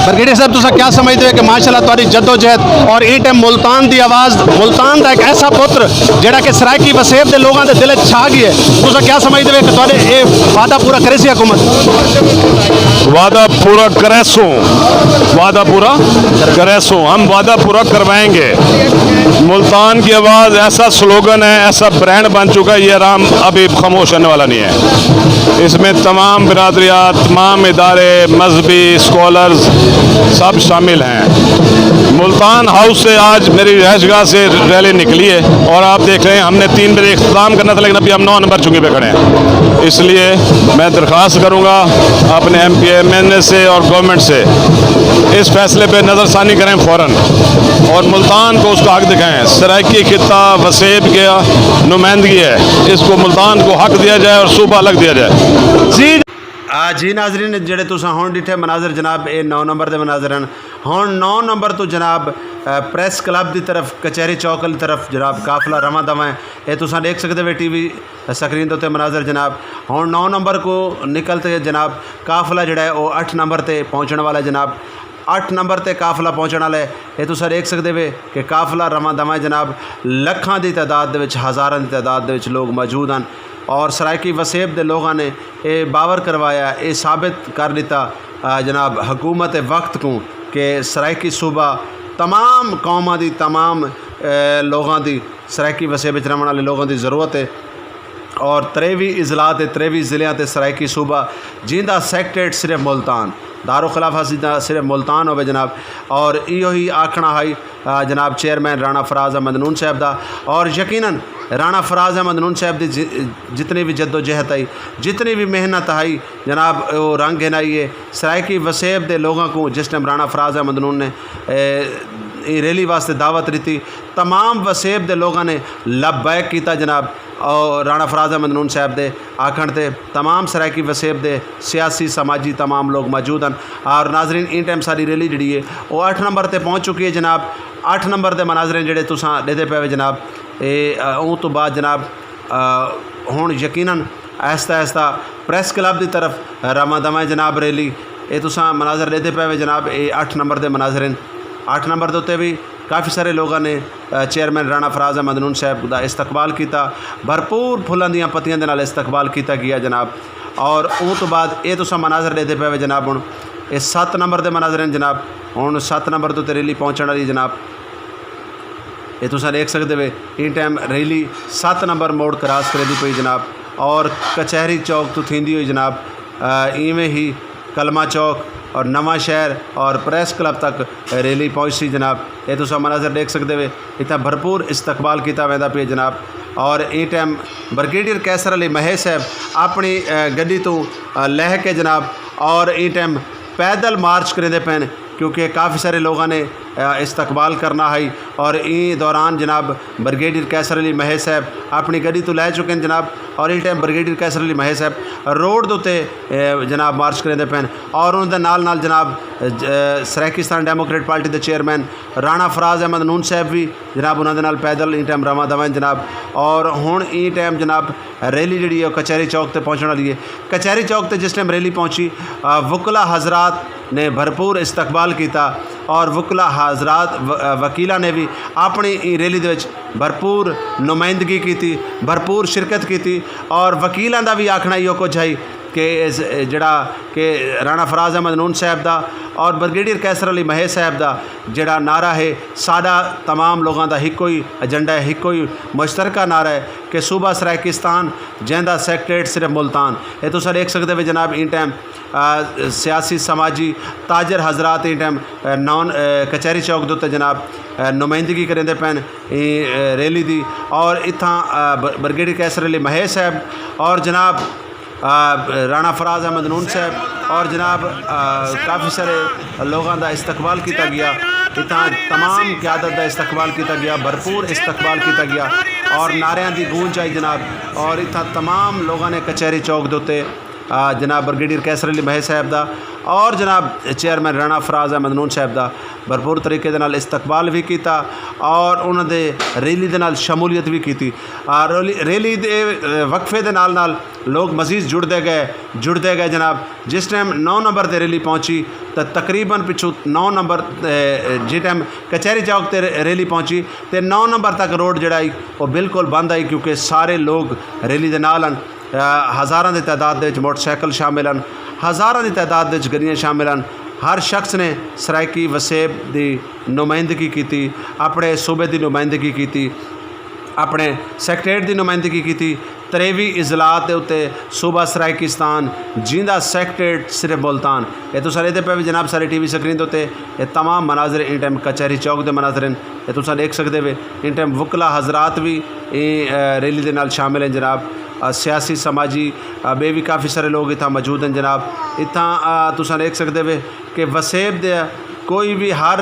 بریگیڈیئر صاحب، تساں کیا سمجھدے ہو کہ ماشاءاللہ تہاݙی جدوجہد اور ایں ٹائم ملتان دی آواز، ملتان دا ایک ایسا پتر جڑا کہ سرائیکی وسیب دے لوگاں دے دل وچ چھا ڳیا ہے، تساں کیا سمجھدے ہو کہ تہاݙے اے وعدہ پورا کریسی حکومت؟ وعدہ پورا کریسوں، وعدہ پورا کریسوں، ہم وعدہ پورا کروائیں گے۔ ملتان کی آواز ایسا سلوگن ہے، ایسا برانڈ بن چکا ہے، یہ عوام ابھی خاموش رہنے والا نہیں ہے۔ اس میں تمام برادریات، تمام ادارے، مذہبی اسکالرز سب شامل ہیں۔ ملتان ہاؤس سے آج میری رہائش گاہ سے ریلی نکلی ہے اور آپ دیکھ رہے ہیں، ہم نے تین بجے اختتام کرنا تھا، لیکن ابھی ہم نو نمبر چونکہ پہ کھڑے ہیں۔ اس لیے میں درخواست کروں گا اپنے ایم پی اے، ایم این اے سے اور گورنمنٹ سے، اس فیصلے پہ نظر ثانی کریں فوراً اور ملتان کو اس کا حق دکھائیں۔ سرائیکی خطہ وسیب کی نمائندگی ہے، اس کو ملتان کو حق دیا جائے اور صوبہ الگ دیا جائے۔ آ جی ناظرین، جڑے تساں ہن ڈٹھے مناظر جناب، اے نو نمبر دے مناظر ہیں۔ ہن نو نمبر تو جناب، آ، پریس کلب دی طرف، کچہری چوک والی طرف جناب قافلہ رواں دواں ہے۔ اے تساں ڈیکھ سکدے وے ٹی وی سکرین دے تے مناظر جناب۔ ہن نو نمبر کو نکل تے جناب قافلہ جڑا ہے او اٹھ نمبر تے پہنچن والا ہے جناب۔ اٹھ نمبر تے قافلہ پہنچن والا ہے۔ اے تساں ڈیکھ سکدے وے کہ قافلہ رواں دواں ہے جناب۔ لکھاں دی تعداد دے وچ، ہزاراں دی تعداد دے وچ لوگ موجود ہیں اور سرائیکی وسیب دے لوگاں نے اے باور کروایا، اے ثابت کر ݙتا، آ، جناب، حکومت وقت کوں کہ سرائیکی صوبہ تمام قوماں دی، تمام، اے، لوگاں دی، سرائیکی وسیب وچ رہݨ والے لوگاں دی ضرورت ہے۔ اور تریوی اضلاع تے تریوی ضلعیاں تے سرائیکی صوبہ، جیندا سیکٹریٹ صرف ملتان، دارالخلافہ جیندا صرف ملتان ہووے جناب۔ اور ایہو ہی آکھݨا ہئی، آ، جناب، چیئرمین رانا فراز احمد نون صاحب دا۔ اور یقیناً رانا فراز احمد نون صاحب دی جی-، جتنی بھی جدوجہد ہئی، جتنی بھی محنت ہئی جناب، او رنگ گھن آئی ہے۔ سرائیکی وسیب دے لوگاں کوں جس ٹائم رانا فراز احمد نون نے، اے، ایں ریلی واسطے دعوت ݙتی، تمام وسیب دے لوگاں نے لبیک کیتا جناب۔ اور رانا فراز احمد نون صاحب دے آکھݨ تے تمام سرائیکی وسیب دے سیاسی، سماجی تمام لوگ موجود ہیں۔ اور ناظرین، ایں ٹائم ساری ریلی جڑی ہے او اٹھ نمبر تے پہنچ چکی ہے جناب۔ اٹھ نمبر دے مناظرین جڑے تساں ݙیہدے پئے وے جناب، اے، آ، اوں تو بعد جناب، آ، ہن یقیناً آہستہ آہستہ پریس کلب دی طرف رواں دواں ہے جناب ریلی۔ اے تساں مناظر ݙیہدے پئے وے جناب، اے اٹھ نمبر دے مناظرین۔ اٹھ نمبر دے اتے بھی کافی سارے لوگاں نے، آ، چیئرمین رانا فراز احمد نون صاحب دا استقبال کیتا۔ بھرپور پھلاں دیاں پتیاں دے نال استقبال کیتا گیا جناب۔ اور اوں تو بعد اے تساں مناظر ݙیہدے پئے وے جناب، ہن اے ست نمبر دے مناظر ہیں جناب۔ ہن ست نمبر دے اتے ریلی پہنچݨ والی جناب۔ اے تساں ݙیکھ سڳدے وے، ایں ٹائم ریلی ست نمبر موڑ کراس کریندی پئی جناب، اور کچہری چوک توں تھیندی ہوئی جناب، آ، ایویں ہی کلمہ چوک اور نواں شہر اور پریس کلب تک ریلی پہنچسی جناب۔ اے تساں مناظر ݙیکھ سڳدے وے، اتھاں بھرپور استقبال کیتا ویندا پئے جناب۔ اور ایں ٹائم بریگیڈیئر قیصر علی مہے صاحب اپݨی، آ، گݙی توں، آ، لہہ کے جناب، اور ایں ٹائم پیدل مارچ کریندے پئن، کیونکہ کافی سارے لوگاں نے، آ، استقبال کرنا ہئی۔ اور ایں دوران جناب بریگیڈیئر قیصر علی مہے صاحب اپݨی گݙی توں لہہ چکے ہیں جناب، اور ایں ٹائم بریگیڈیئر قیصر علی مہے صاحب روڈ دے اتے، آ، جناب مارچ کریندے پئن، اور انہاں دے نال نال جناب، آ، سرائیکستان ڈیموکریٹ پارٹی دے چیئرمین رانا فراز احمد نون صاحب بھی جناب انہاں دے نال پیدل ایں ٹائم رواں دواں ہیں جناب۔ اور ہن ایں ٹائم جناب ریلی جڑی ہے او کچہری چوک تے پہنچݨ والی ہے۔ کچہری چوک تے جس ٹائم ریلی پہنچی، آ، وکلا حضرات نے بھرپور استقبال کیتا اور وکلا حضرات و-، آ، وکیلاں نے بھی اپݨی ایں ریلی دے وچ بھرپور نمائندگی کیتی، بھرپور شرکت کیتی۔ اور وکیلاں دا بھی آکھݨا ایہو کجھ ہئی کہ اس، جڑا کہ رانا فراز احمد نون صاحب دا اور بریگیڈیئر قیصر علی مہے صاحب دا جڑا نعرہ ہے، ساݙا تمام لوگاں دا ہکو ہی ایجنڈا ہے، ہکو ہی مشترکہ نعرہ ہے کہ صوبہ سرائیکستان، جیندا سیکٹریٹ صرف ملتان۔ اے تساں ݙیکھ سڳدے وے جناب، ایں ٹائم، آ، سیاسی، سماجی، تاجر حضرات ایں ٹائم، آ، نون، آ، کچہری چوک دے اتے جناب، آ، نمائندگی کریندے پئن ایں، آ، ریلی دی۔ اور اتھاں، آ، ب-، بریگیڈیئر قیصر علی مہے صاحب اور جناب، آ، رانا فراز احمد نون صاحب اور جناب، آ، کافی سارے لوگاں دا استقبال کیتا گیا۔ اتھاں تمام قیادت دا استقبال کیتا گیا، بھرپور استقبال کیتا گیا اور نعریاں دی گونج آئی جناب۔ اور اتھاں تمام لوگاں نے کچہری چوک دے اتے، آ، جناب بریگیڈیئر قیصر علی مہے صاحب دا اور جناب چیئرمین رانا فراز احمد نون صاحب دا بھرپور طریقے دے نال استقبال بھی کیتا اور انہاں دے ریلی دے نال شمولیت بھی کیتی۔ آ، ریلی، ریلی دے، اے، وقفے دے نال نال لوگ مزید جڑدے گئے، جڑدے گئے جناب۔ جس ٹائم نو نمبر تے ریلی پہنچی تاں تقریباً پچھوں نو نمبر، اے، جے ٹائم کچہری چوک تے ریلی پہنچی تے نو نمبر تک روڈ جڑا ہئی او بالکل بند ہئی، کیونکہ سارے لوگ ریلی دے نال ہن۔ آ، ہزاراں دی تعداد دے وچ موٹر سائیکل شامل ہن، ہزاراں دی تعداد دے وچ گڈیاں شامل ہن۔ ہر شخص نے سرائیکی وسیب دی نمائندگی کیتی، اپݨے صوبے دی نمائندگی کیتی، اپݨے سیکرٹریٹ دی نمائندگی کیتی۔ تریوی اضلاع دے اتے صوبہ سرائیکستان، جیندا سیکرٹریٹ صرف ملتان۔ اے تساں ݙیہدے پئے وے جناب سارے ٹی وی سکرین دے اتے، اے تمام مناظر ایں ٹائم کچہری چوک دے مناظر ہن۔ اے تساں ݙیکھ سڳدے وے ایں ٹائم وکلا حضرات وی ایں، آ، ریلی دے نال شامل ہن جناب۔ آ، سیاسی، سماجی، آ، ٻئے وی کافی سارے لوگ اتھاں موجود ہن جناب۔ اتھاں، آ، تساں ݙیکھ سڳدے وے کہ وسیب دے کوئی وی ہر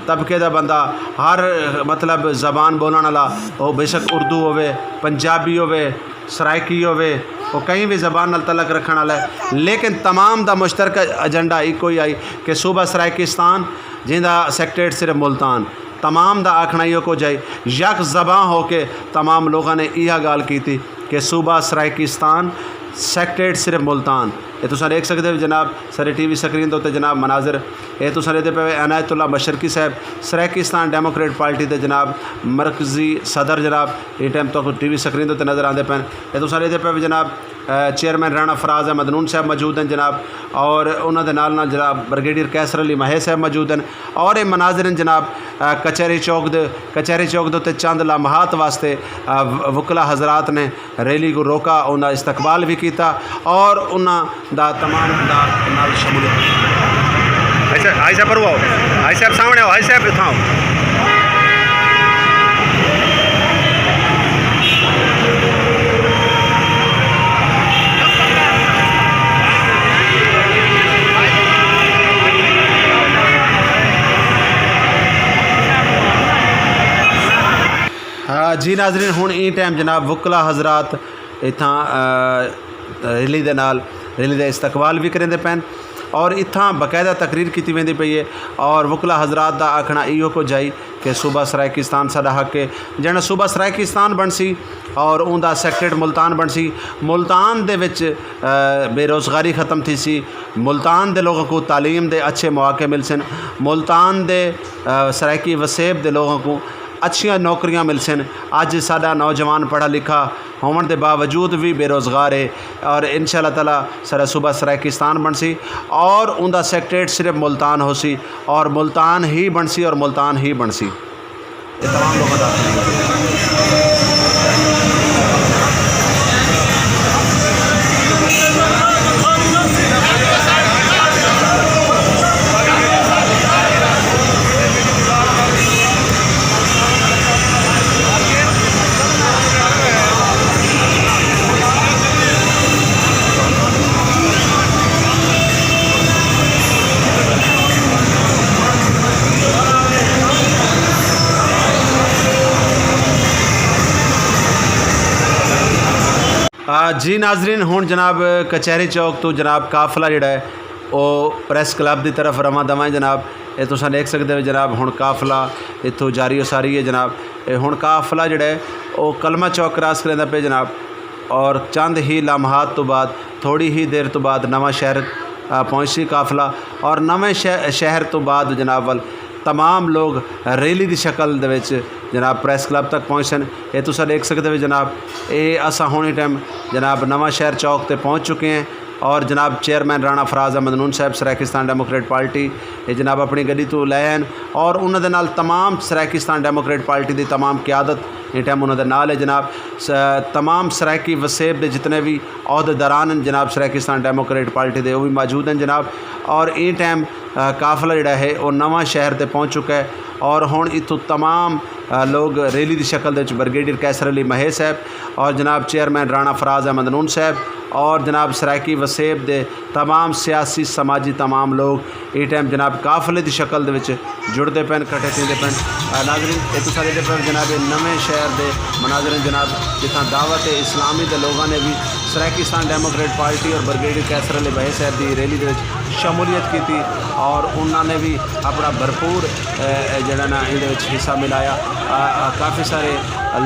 طبقے دا بندہ، ہر، مطلب، زبان ٻولݨ والا، او بے شک اردو ہووے، پنجابی ہووے، سرائیکی ہووے، او کہیں وی زبان نال تعلق رکھݨ والا ہے، لیکن تمام دا مشترکہ ایجنڈا ایکو ہی ہئی کہ صوبہ سرائیکستان، جیندا سیکرٹریٹ صرف ملتان۔ تمام دا آکھݨا ایہو کجھ ہئی، یک زباں ہو کے تمام لوگاں نے ایہا ڳالھ کیتی کہ صوبہ سرائیکستان، سیکرٹریٹ صرف ملتان۔ اے تساں ݙیکھ سڳدے ہو جناب سارے ٹی وی سکرین دے اتے جناب مناظر، اے تساں ݙیہدے پئے ہو عنایت اللہ مشرقی صاحب، سرائیکستان ڈیموکریٹ پارٹی دے جناب مرکزی صدر جناب، ایں ٹائم تہاکوں ٹی وی سکرین دے اتے نظر آندے پئے ہن۔ اے تساں ݙیہدے پئے ہو جناب، آ، چیئرمین رانا فراز احمد نون صاحب موجود ہن جناب، اور انہاں دے نال نال جناب بریگیڈیئر قیصر علی مہے صاحب موجود ہن، اور اے مناظر ہن جناب، آ، کچہری چوک دے، کچہری چوک دے اتے چند لمحات واسطے، آ، و-، وکلا حضرات نے ریلی کوں روکا، انہاں دا استقبال وی کیتا اور انہاں دا تمام دا نال شمولیت۔ حاجی صاحب، حاجی صاحب پرو آؤ، حاجی صاحب سامݨے آؤ، حاجی صاحب اتھاں آؤ۔ ہاں جی ناظرین، ہݨ ایں ٹائم جناب وکلا حضرات اتھاں، آ، ریلی دے نال، ریلی دا استقبال وی کریندے پئن اور اتھاں باقاعدہ تقریر کیتی ویندی پئی ہے اور وکلا حضرات دا آکھݨا ایہو کجھ ہئی کہ صوبہ سرائیکستان ساݙا حق ہے۔ جݙاں صوبہ سرائیکستان بݨسی اور اوندا سیکرٹریٹ ملتان بݨسی، ملتان دے وچ، آ، بے روزگاری ختم تھیسی، ملتان دے لوگاں کوں تعلیم دے اچھے مواقع ملسن، ملتان دے، آ، سرائیکی وسیب دے لوگاں کوں اچھیاں نوکریاں ملسن۔ اڄ ساݙا نوجوان پڑھا لکھا ہووݨ دے باوجود وی بے روزگار ہے اور ان شاء اللہ تعالیٰ ساݙا صوبہ سرائیکستان بݨسی اور اوندا سیکرٹریٹ صرف ملتان ہوسی اور ملتان ہی بݨسی اور ملتان ہی بݨسی۔ اے تمام لوگاں دا آکھݨا ہے۔ آ، جی ناظرین، ہݨ جناب کچہری چوک توں جناب قافلہ جڑا ہے او پریس کلب دی طرف رواں دواں ہے جناب۔ اے تساں ݙیکھ سڳدے ہو جناب، ہݨ قافلہ اتھوں جاری و ساری ہے جناب۔ اے ہݨ قافلہ جڑا ہے او کلمہ چوک کراس کریندا پئے جناب، اور چند ہی لمحات تو بعد، تھوڑی ہی دیر تو بعد نواں شہر، آ، پہنچسی قافلہ، اور نویں شہ-، شہر تو بعد جناب ول تمام لوگ ریلی دی شکل دے وچ جناب پریس کلب تک پہنچسن۔ اے تساں ݙیکھ سڳدے ہو جناب، اے اساں ہݨ ایں ٹائم جناب نواں شہر چوک تے پہنچ چکے ہیں۔ اور جناب چیئرمین رانا فراز احمد نون صاحب سرائیکستان ڈیموکریٹ پارٹی، اے جناب اپݨی گݙی توں لائے ہن اور انہاں دے نال تمام سرائیکستان ڈیموکریٹ پارٹی دی تمام قیادت ایں ٹائم انہاں دے نال ہے جناب۔ س-، تمام سرائیکی وسیب دے جتنے وی عہدیداران ہن جناب سرائیکستان ڈیموکریٹ پارٹی دے، او وی موجود ہن جناب۔ اور ایں ٹائم، آ، قافلہ جڑا ہے او نواں شہر تے پہنچ چکا ہے اور ہݨ اتھوں تمام، آ، لوگ ریلی دی شکل دے وچ بریگیڈیئر قیصر علی مہے صاحب اور جناب چیئرمین رانا فراز احمد نون صاحب اور جناب سرائیکی وسیب دے تمام سیاسی، سماجی تمام لوگ ایں ٹائم جناب قافلے دی شکل دے وچ جڑدے پئن، کٹھے تھیندے پئن۔ آ، ناظرین، اے تساں ݙیہدے پئے ہو جناب، اے نویں شہر دے مناظر ہن جناب، جتھاں دعوت اسلامی دے لوگاں نے وی سرائیکستان ڈیموکریٹ پارٹی اور بریگیڈیئر قیصر علی مہے صاحب دی ریلی دے وچ شمولیت کیتی اور انہاں نے بھی اپنا بھرپور، اے، اے، جڑا نا ایندے وچ حصہ ملایا۔ آ، آ، کافی سارے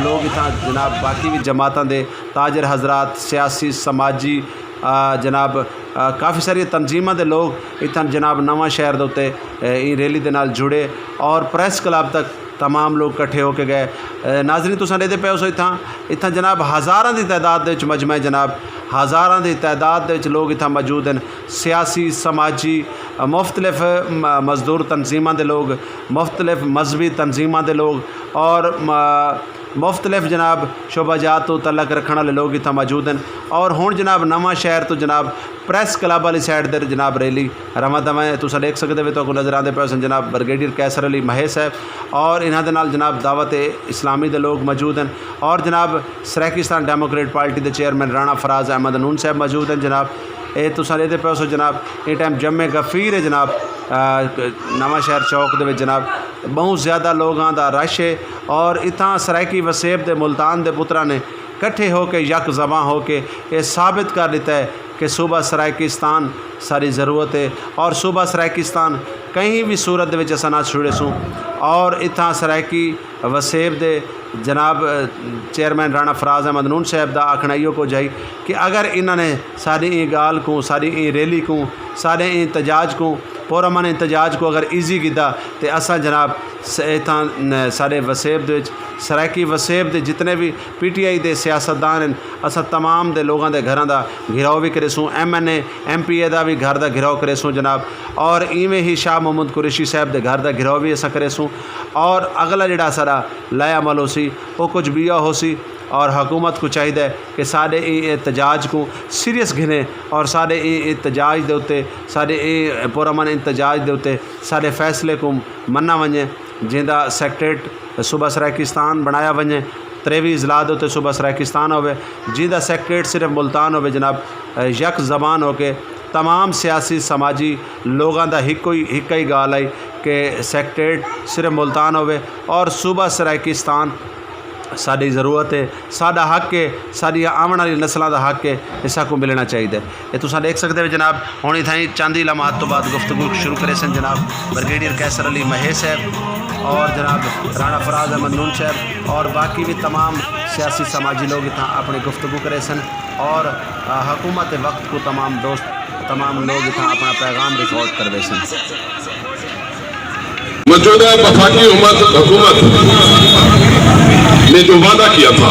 لوگ اتھاں جناب باقی بھی جماعتاں دے تاجر حضرات، سیاسی، سماجی، آ، جناب، آ، کافی ساری تنظیماں دے لوگ اتھاں جناب نواں شہر دے اتے، اے، ایں ریلی دے نال جڑے اور پریس کلب تک تمام لوگ کٹھے ہو کے گئے۔ اے، ناظرین، تساں ݙیہدے پئے ہوسو اتھاں، اتھاں جناب ہزاراں دی تعداد دے وچ مجمع ہے جناب، ہزاراں دی تعداد دے وچ لوگ اتھاں موجود ہن، سیاسی، سماجی، مختلف م-، مزدور تنظیماں دے لوگ، مختلف مذہبی تنظیماں دے لوگ اور م-، مختلف جناب شعبہ جات توں تعلق رکھݨ والے لوگ اتھاں موجود ہن۔ اور ہݨ جناب نواں شہر توں جناب پریس کلب والی سائیڈ تے جناب ریلی رواں دواں ہے۔ تساں ݙیکھ سڳدے وے، تہاکوں نظر آندے پئے ہوسن جناب بریگیڈیئر قیصر علی مہے صاحب اور انہاں دے نال جناب دعوت اسلامی دے لوگ موجود ہن اور جناب سرائیکستان ڈیموکریٹ پارٹی دے چیئرمین رانا فراز احمد نون صاحب موجود ہن جناب۔ اے تساں ݙیہدے پئے ہوسو جناب، ایں ٹائم جمع غفیر ہے جناب، آ، نواں شہر چوک دے وچ جناب ٻہوں زیادہ لوگاں دا رش ہے اور اتھاں سرائیکی وسیب دے ملتان دے پتراں نے کٹھے ہو کے یک زباں ہو کے اے ثابت کر ݙتا ہے کہ صوبہ سرائیکستان ساݙی ضرورت ہے اور صوبہ سرائیکستان کہیں بھی صورت دے وچ اساں نہ چھوڑیسوں۔ اور اتھاں سرائیکی وسیب دے جناب، اے، چیئرمین رانا فراز احمد نون صاحب دا آکھݨا ایہو کجھ ہئی کہ اگر انہاں نے ساݙی ایں ڳالھ کوں، ساݙی ایں ریلی کوں، ساݙے ایں احتجاج کوں، پرامن احتجاج کوں اگر ایزی گھدا تے اساں جناب س-، اتھاں ن-، ساݙے وسیب دے وچ سرائیکی وسیب دے جتنے بھی پی ٹی آئی دے سیاستدان ہن، اساں تمام دے لوگاں دے گھراں دا گھراؤ وی کریسوں، ایم این اے، ایم پی اے دا وی گھر دا گھراؤ کریسوں جناب، اور ایویں ہی شاہ محمود قریشی صاحب دے گھر دا گھراؤ وی اساں کریسوں، اور اگلا جڑا ساݙا لائحہ عمل ہوسی، او کجھ ٻیا ہوسی، اور حکومت کوں چاہیدا ہے کہ ساݙے ایں احتجاج کوں سیریس گھنے اور ساݙے ایں احتجاج دے اتے، ساݙے ایں پرامن احتجاج دے اتے ساݙے فیصلے کوں منا ونڄے، جیندا سیکریٹریٹ صوبہ سرائیکستان بݨایا ونڄے، تریوی اضلاع دے اتے صوبہ سرائیکستان ہووے، جیندا سیکریٹریٹ صرف ملتان ہووے جناب، یک زبان ہو کے تمام سیاسی سماجی لوگاں دا ہکو ہی، ہکا ہی ڳالھ ہئی کہ سیکریٹریٹ صرف ملتان ہووے اور صوبہ سرائیکستان ساݙی ضرورت ہے، ساݙا حق ہے، ساݙیاں آوݨ والی نسلاں دا حق ہے، اے ساکوں ملݨا چاہیدا ہے۔ اے تساں ݙیکھ سڳدے ہو جناب، ہݨ اتھائیں چند ہی لمحات توں بعد گفتگو شروع کریسن جناب بریگیڈیئر قیصر علی مہے صاحب اور جناب رانا فراز احمد نون صاحب اور باقی بھی تمام سیاسی سماجی لوگ اتھاں اپݨی گفتگو کریسن اور، آ، حکومت وقت کوں تمام دوست، تمام لوگ اتھاں اپݨا پیغام ریکارڈ کرویسن۔ موجودہ وفاقی حکومت، حکومت نے جو وعدہ کیا تھا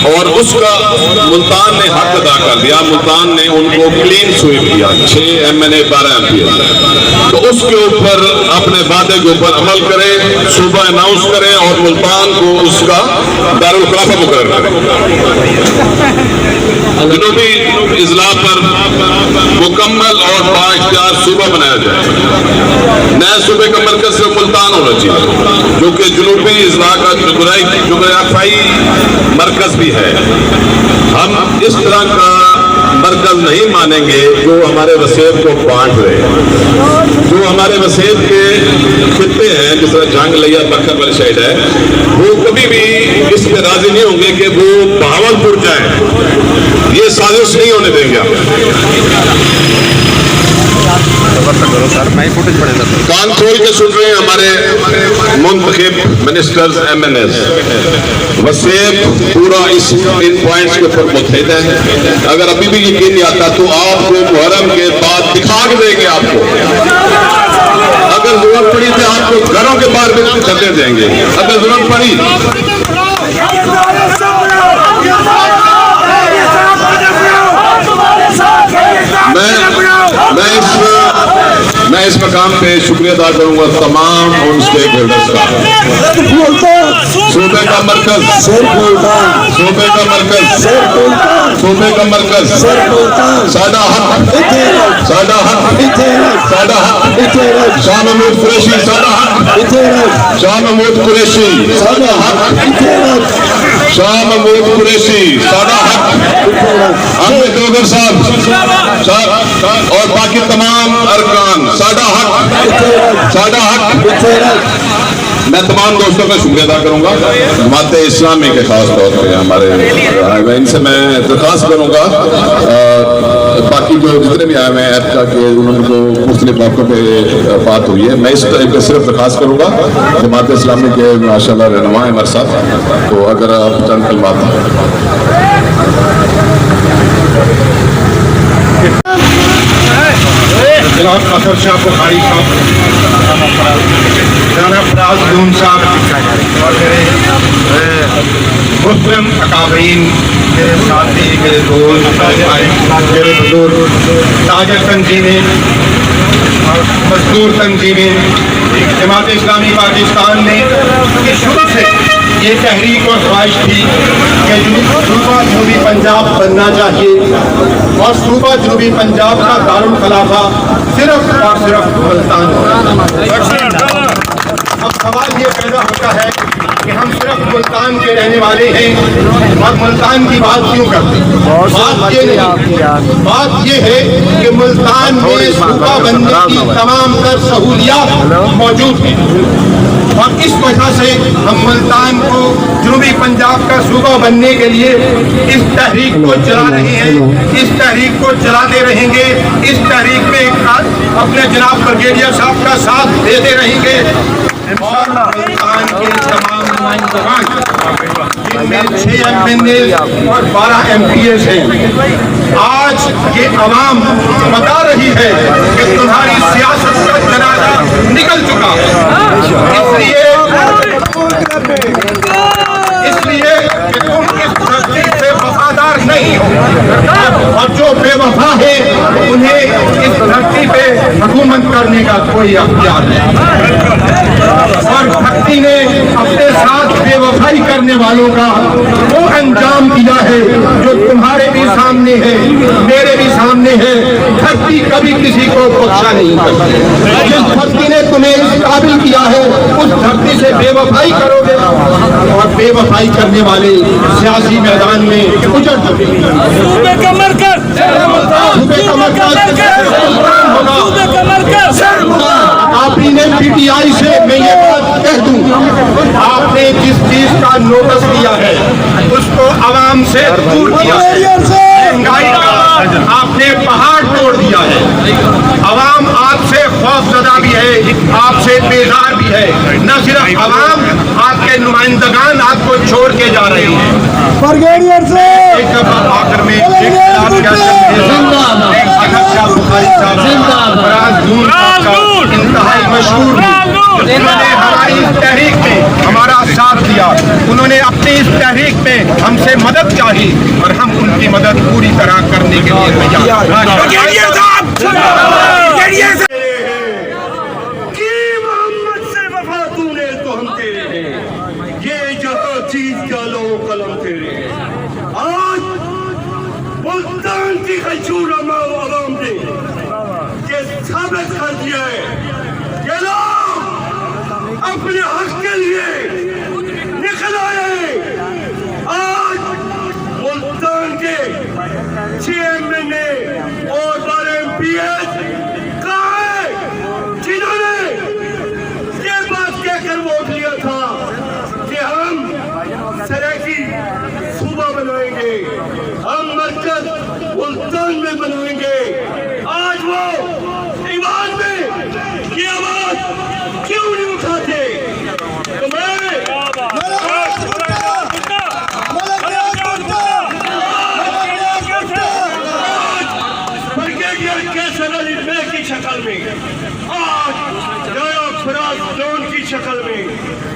اور اس کا ملتان نے حق ادا کر دیا، ملتان نے ان کو کلین سویپ کیا، چھ ایم این اے، بارہ ایم پی اے، تو اس کے اوپر، اپنے وعدے کے اوپر عمل کریں، صوبہ اناؤنس کریں اور ملتان کو اس کا دارالخلافہ مقرر کریں۔ جنوبی اضلاع پر مکمل اور بااختیار صوبہ بنایا جائے۔ نئے صوبے کا مرکز صرف ملتان ہونا چاہیے، جو کہ جنوبی اضلاع کا جغرافی، جغرافیائی مرکز بھی ہے۔ ہم اس طرح کا مرکز نہیں مانیں گے جو ہمارے وسیب کو بانٹ دے، جو ہمارے وسیب کے خطے ہیں، جس طرح جھنگ، لیا، بکھر والی سائڈ ہے، وہ کبھی بھی اس پہ راضی نہیں ہوں گے کہ وہ بہاول پور جائیں۔ یہ سازش نہیں ہونے دیں گے ہم۔ کان کھول کے سن رہے ہیں ہمارے منتخب منسٹرز، ایم این ایز۔ وسیب پورا اس، ان پوائنٹس کے اوپر متحد ہے۔ اگر ابھی بھی یقین نہیں آتا تو آپ کو محرم کے بعد دکھا کے دیں گے آپ کو۔ اگر ضرورت پڑی تو آپ کو گھروں کے باہر بھی دھکے دیں گے۔ اگر ضرورت پڑی، میں، میں اس، میں اس مقام پہ شکریہ ادا کروں گا تمام ان اسٹیک ہولڈرز کا۔ صوبے کا مرکز، صوبے کا مرکز، صوبے کا مرکز، ساڈا حق، ساڈا حق، ساڈا حق۔ شاہ محمود قریشی، ساڈا حق۔ شاہ محمود قریشی، ساڈا حق۔ شاہ محمود قریشی، ساڈا حق۔ عامر ڈوگر صاحب، صاحب اور باقی تمام ارکان، ساڈا حق، ساڈا حق۔ میں تمام دوستوں کا شکریہ ادا کروں گا، جماعت اسلامی کے خاص طور پہ ہمارے آئے ہوئے، ان سے میں درخواست کروں گا، آ، باقی جو جتنے بھی آئے ہوئے ہیں ایتکا کے، ان کو مختلف موقعوں پہ بات ہوئی ہے، میں اس ٹائم پہ صرف درخواست کروں گا، جماعت اسلامی کے ماشاءاللہ رہنما ہیں ہمارے ساتھ، تو اگر آپ چند کلمات جناب اظہر شاہ بخاری صاحب، جناب فراز نون صاحب، محترم اکابرین، میرے ساتھی، میرے دوست، میرے بزرگ، تاجر تنظیمیں، مزدور تنظیمیں، جماعت اسلامی پاکستان نے شروع سے یہ تحریک اور خواہش تھی کہ صوبہ جنوبی پنجاب بننا چاہیے اور صوبہ جنوبی پنجاب کا دارالخلافہ صرف اور صرف ملتان ہونا چاہیے۔ اب سوال یہ پیدا ہوتا ہے کہ ہم صرف ملتان کے رہنے والے ہیں اور ملتان کی بات کیوں کرتے ہیں؟ بات یہ نہیں، بات یہ ہے کہ ملتان میں صوبہ بننے کی تمام تر سہولیات موجود ہیں اور اس وجہ سے ہم ملتان کو جنوبی پنجاب کا صوبہ بننے کے لیے اس تحریک کو چلا رہے ہیں، اس تحریک کو چلاتے رہیں گے، اس تحریک میں اپنے جناب بریگیڈیئر صاحب کا ساتھ دیتے رہیں گے۔ اور ملتان کے تمام نمائندگان، جن میں چھ ایم این اے اور بارہ ایم پی ایز ہیں، آج یہ عوام بتا رہی ہے کہ تمہاری سیاست کا جنازہ نکل چکا ہے۔ اس لیے، اس لیے کہ تم اس دھرتی سے وفادار نہیں ہو اور جو بے وفا ہے انہیں اس دھرتی پہ حکومت کرنے کا کوئی اختیار نہیں۔ اور دھرتی نے اپنے ساتھ بے وفائی کرنے والوں کا وہ انجام دیا ہے جو تمہارے بھی سامنے ہے، میرے بھی سامنے ہے۔ دھرتی کبھی کسی کو بخشا نہیں کرتی۔ جس دھرتی نے تمہیں اس قابل کیا ہے، اس دھرتی سے بے وفائی کرو گے اور بے وفائی کرنے والے سیاسی میدان میں اجڑ چکے ہیں۔ صوبے کا مرکز، صوبے کا مرکز، صوبے کا مرکز۔ آپ ہی نے پی ٹی آئی سے، میں یہ بات کہہ دوں، آپ نے جس چیز کا نوٹس لیا ہے اس کو عوام سے دور کیا ہے۔ مہنگائی کا آپ نے پہاڑ توڑ دیا ہے۔ عوام آپ سے خوف زدہ بھی ہے، آپ سے بیزار بھی ہے۔ نہ صرف عوام، آپ کے نمائندگان آپ کو چھوڑ کے جا رہے ہیں۔ بریگیڈیئر صاحب، ایک دفعہ آخر میں ایک اعلان کیا چاہتے ہیں۔ زندہ باد۔ اظہر شاہ بخاری صاحب، زندہ باد۔ فراز نون صاحب کا انتہائی مشہور ہوں۔ انہوں نے ہماری اس تحریک میں ہمارا ساتھ دیا، انہوں نے اپنی اس تحریک میں ہم سے مدد چاہی اور ہم ان کی مدد پوری طرح کرنے کے لیے تیار ہیں۔ بریگیڈیئر صاحب، بریگیڈیئر صاحب۔ کی محمد سے وفا تو نے تو ہم تیرے ہیں، یہ جہاں چیز کیا لوح قلم تیرے ہیں۔ آج ملتان کی خجور عوام نے یہ ثابت کر دیا ہے کہ لوگ اپنے حق کے لیے نکل آئے۔ آج ملتان کے چھ ایم این اے اور بارہ ایم پی ایس کہاں ہیں، جنہوں نے یہ بات کہہ کر ووٹ لیا تھا کہ ہم سرائیکی صوبہ بنائیں گے، ہم مرکز ملتان میں بنائیں گے۔ آج وہ ایوان میں یہ آواز کیوں نہیں اٹھاتے؟ تو میں بریگیڈیئر قیصر علی بے کی شکل میں، آج نائب فراز ڈون کی شکل میں،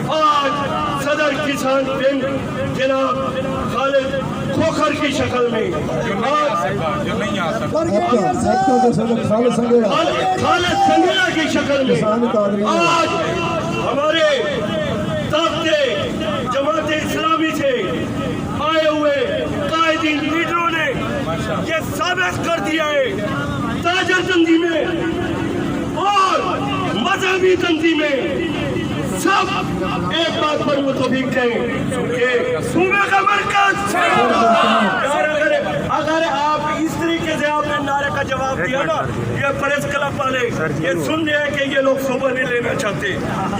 آج صدر کسان ونگ جناب خالد کھوکھر کی شکل میں، آج خالد، خالد سنگیرا کی شکل میں، آج ہمارے طاقت جماعت اسلامی سے آئے ہوئے قائدین لیڈروں نے یہ ثابت کر دیا ہے، تاجر تنظیمیں اور مذہبی تنظیمیں سب ایک بات پر متفق ہیں کہ صوبے کا مرکز، اگر، اگر آپ اس طریقے سے نے نعرے کا جواب دیا نا، یہ پریس کلب والے یہ سن رہے ہیں کہ یہ لوگ صوبہ نہیں لینا چاہتے۔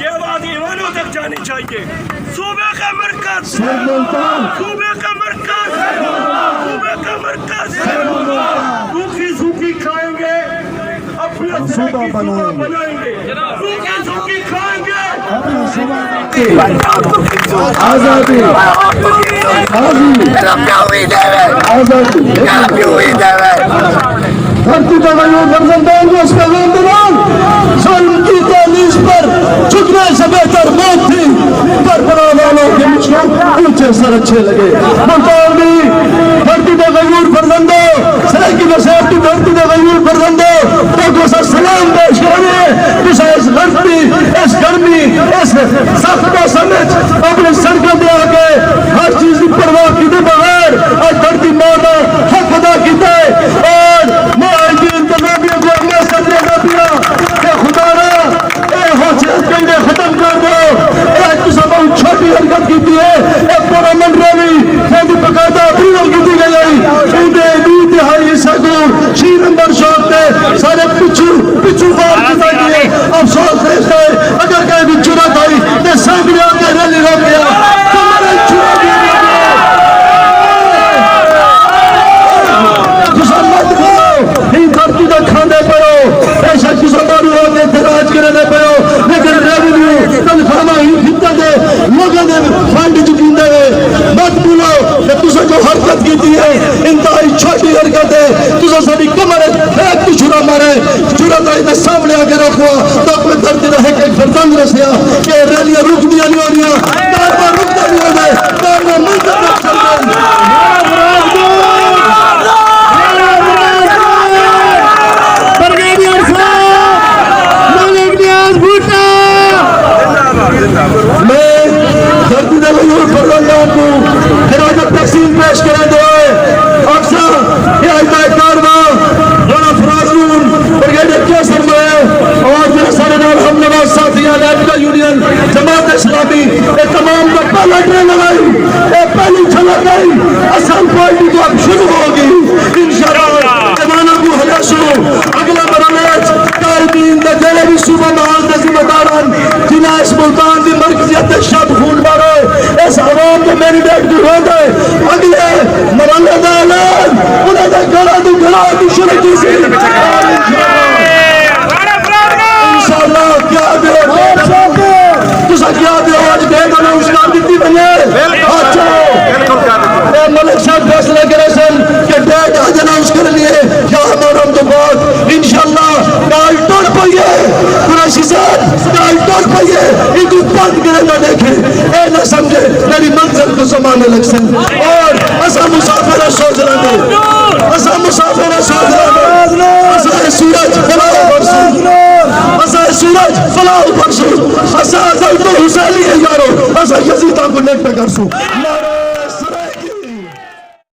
یہ آواز ایوانوں تک جانی چاہیے۔ صوبے کا مرکز، صوبے کا مرکز، صوبے کا مرکز۔ روکھی سوکھی کھائیں گے، اپنا صوبہ بنائیں گے۔ روکھی سوکھی کھائیں گے۔ آزادی، آزادی، آزادی۔ دھرتی تے غیور فرزندان کوں اس پیغام دے نال، ظلم کی دہلیز پر جھکنے سے بہتر موت تھی۔ کربلا والوں کے مچھروں اونچے سر اچھے لگے۔ ملتان دی دھرتی تے غیور فرزندو، سرائیکی وسیب دی دھرتی تے غیور فرزندو، تہاکوں اساں سلام پیش کرنے۔ تساں اس لڑتی، اس گرمی، اس سخت موسم وچ اپݨی سڑکاں تے آ کے ہر چیز دی پرواہ کیتے بغیر اڄ دھرتی ماں دا حق ادا کیتا ہے۔ اور میں آئی جی انتظامیہ کوں اڳلے صدر ادا پیا کہ خدا را اے حوصلے کنڈے ختم کر ݙیو۔ اے اڄ تساں ٻہوں چھوٹی حرکت کیتی ہے، اے پورا منڈے وی سیندی باقاعدہ اپروول کیتی ڳئی ہئی۔ ایندے ݙو تہائی حصہ کوں چھی نمبر شوق تے سارے پچھو، پچھو بال کیتا ڳیا۔ افسوس ہے اس تے اگر کہیں دی جرات آئی تے سامݨے آ کے ریلی روک ڳیا۔ تمہارے جرات تساں مت بولو، ہی دھرتی دا کھاندے پئے ہو، بے شک تساں دارو ہو کے اتھے راج کریندے پئے ہو، لیکن ریونیو تنخواہاں ہی خطے دے لوکاں دے فنڈ چ گھندے وے۔ مت بھولو کہ تساں جو حرکت کیتی ہے، انتہائی چھوٹی حرکت ہے۔ تساں ساݙی کمر وچ پھینک تے چھرا مارے، جرات آئی تے سامݨے آ کے رکھو، تاں اپݨے دھرتی دا ہک ہک فرزند رسیا کہ ریلیاں رکدیاں نہیں ہونیاں، کاروبار رکدا نہیں ہوندا، کاروبار منزل تک چلدا ہے۔ بریگیڈیئر صاحب، ملک نیاز بھٹو۔ میں دھرتی دے غیور فرزنداں کوں خراج تحسین پیش کریندے ہوئے، اکثر یہ اجلاس کارواں رانا فراز نون، بریگیڈیئر قیصر ملے اور جڑے سارے نال ہم نوا ساتھی ہیں، ریبکا یونین، جماعت اسلامی، اے تمام دا پہلا ٹرینر آئی، اے پہلی جھلک آئی، اساں پارٹی تو اب شروع ہوگی۔ انشاءاللہ ایواناں کوں ہلیسوں۔ اڳلے مرحلے اچ تائبین دے جیڑھے وی صوبہ محاذ دے ذمہ دار ہن، جنہاں اس ملتان دی مرکزیت تے شب خون مارے، اس عوام دے مینڈیٹ کوں روندے اڳلے مرحلے دا اعلان انہاں دے گھراں دی گھراں دی شروع تھیسی۔ انشاءاللہ کیا دے تساں کیا دے اڄ ڈیٹ اناؤنس کر ݙتی ونڄے؟ اچھا، اے ملک صاحب فیصلہ کریسن کہ ڈیٹ اڄ اناؤنس کرݨی ہے یا محرم توں بعد؟ انشاءاللہ ڳالھ ٹر پئی ہے، قریشی صاحب، ڳالھ ٹر پئی ہے، ایکوں بند کریندا ݙیکھیں، اے نہ سمجھے میݙی منزل کوں زمانے لڳسن۔ اور اساں مسافر ہیں سوچ رہے ہیں، اساں مسافر ہیں سوچ رہے ہیں، اساں اے سورج فلاح بھرسوں، اساں اے سورج فلاح بھرسوں، اساں ازل توں حسینی ہیں یارو، اساں یزیداں کوں لٹ پہ کرسوں۔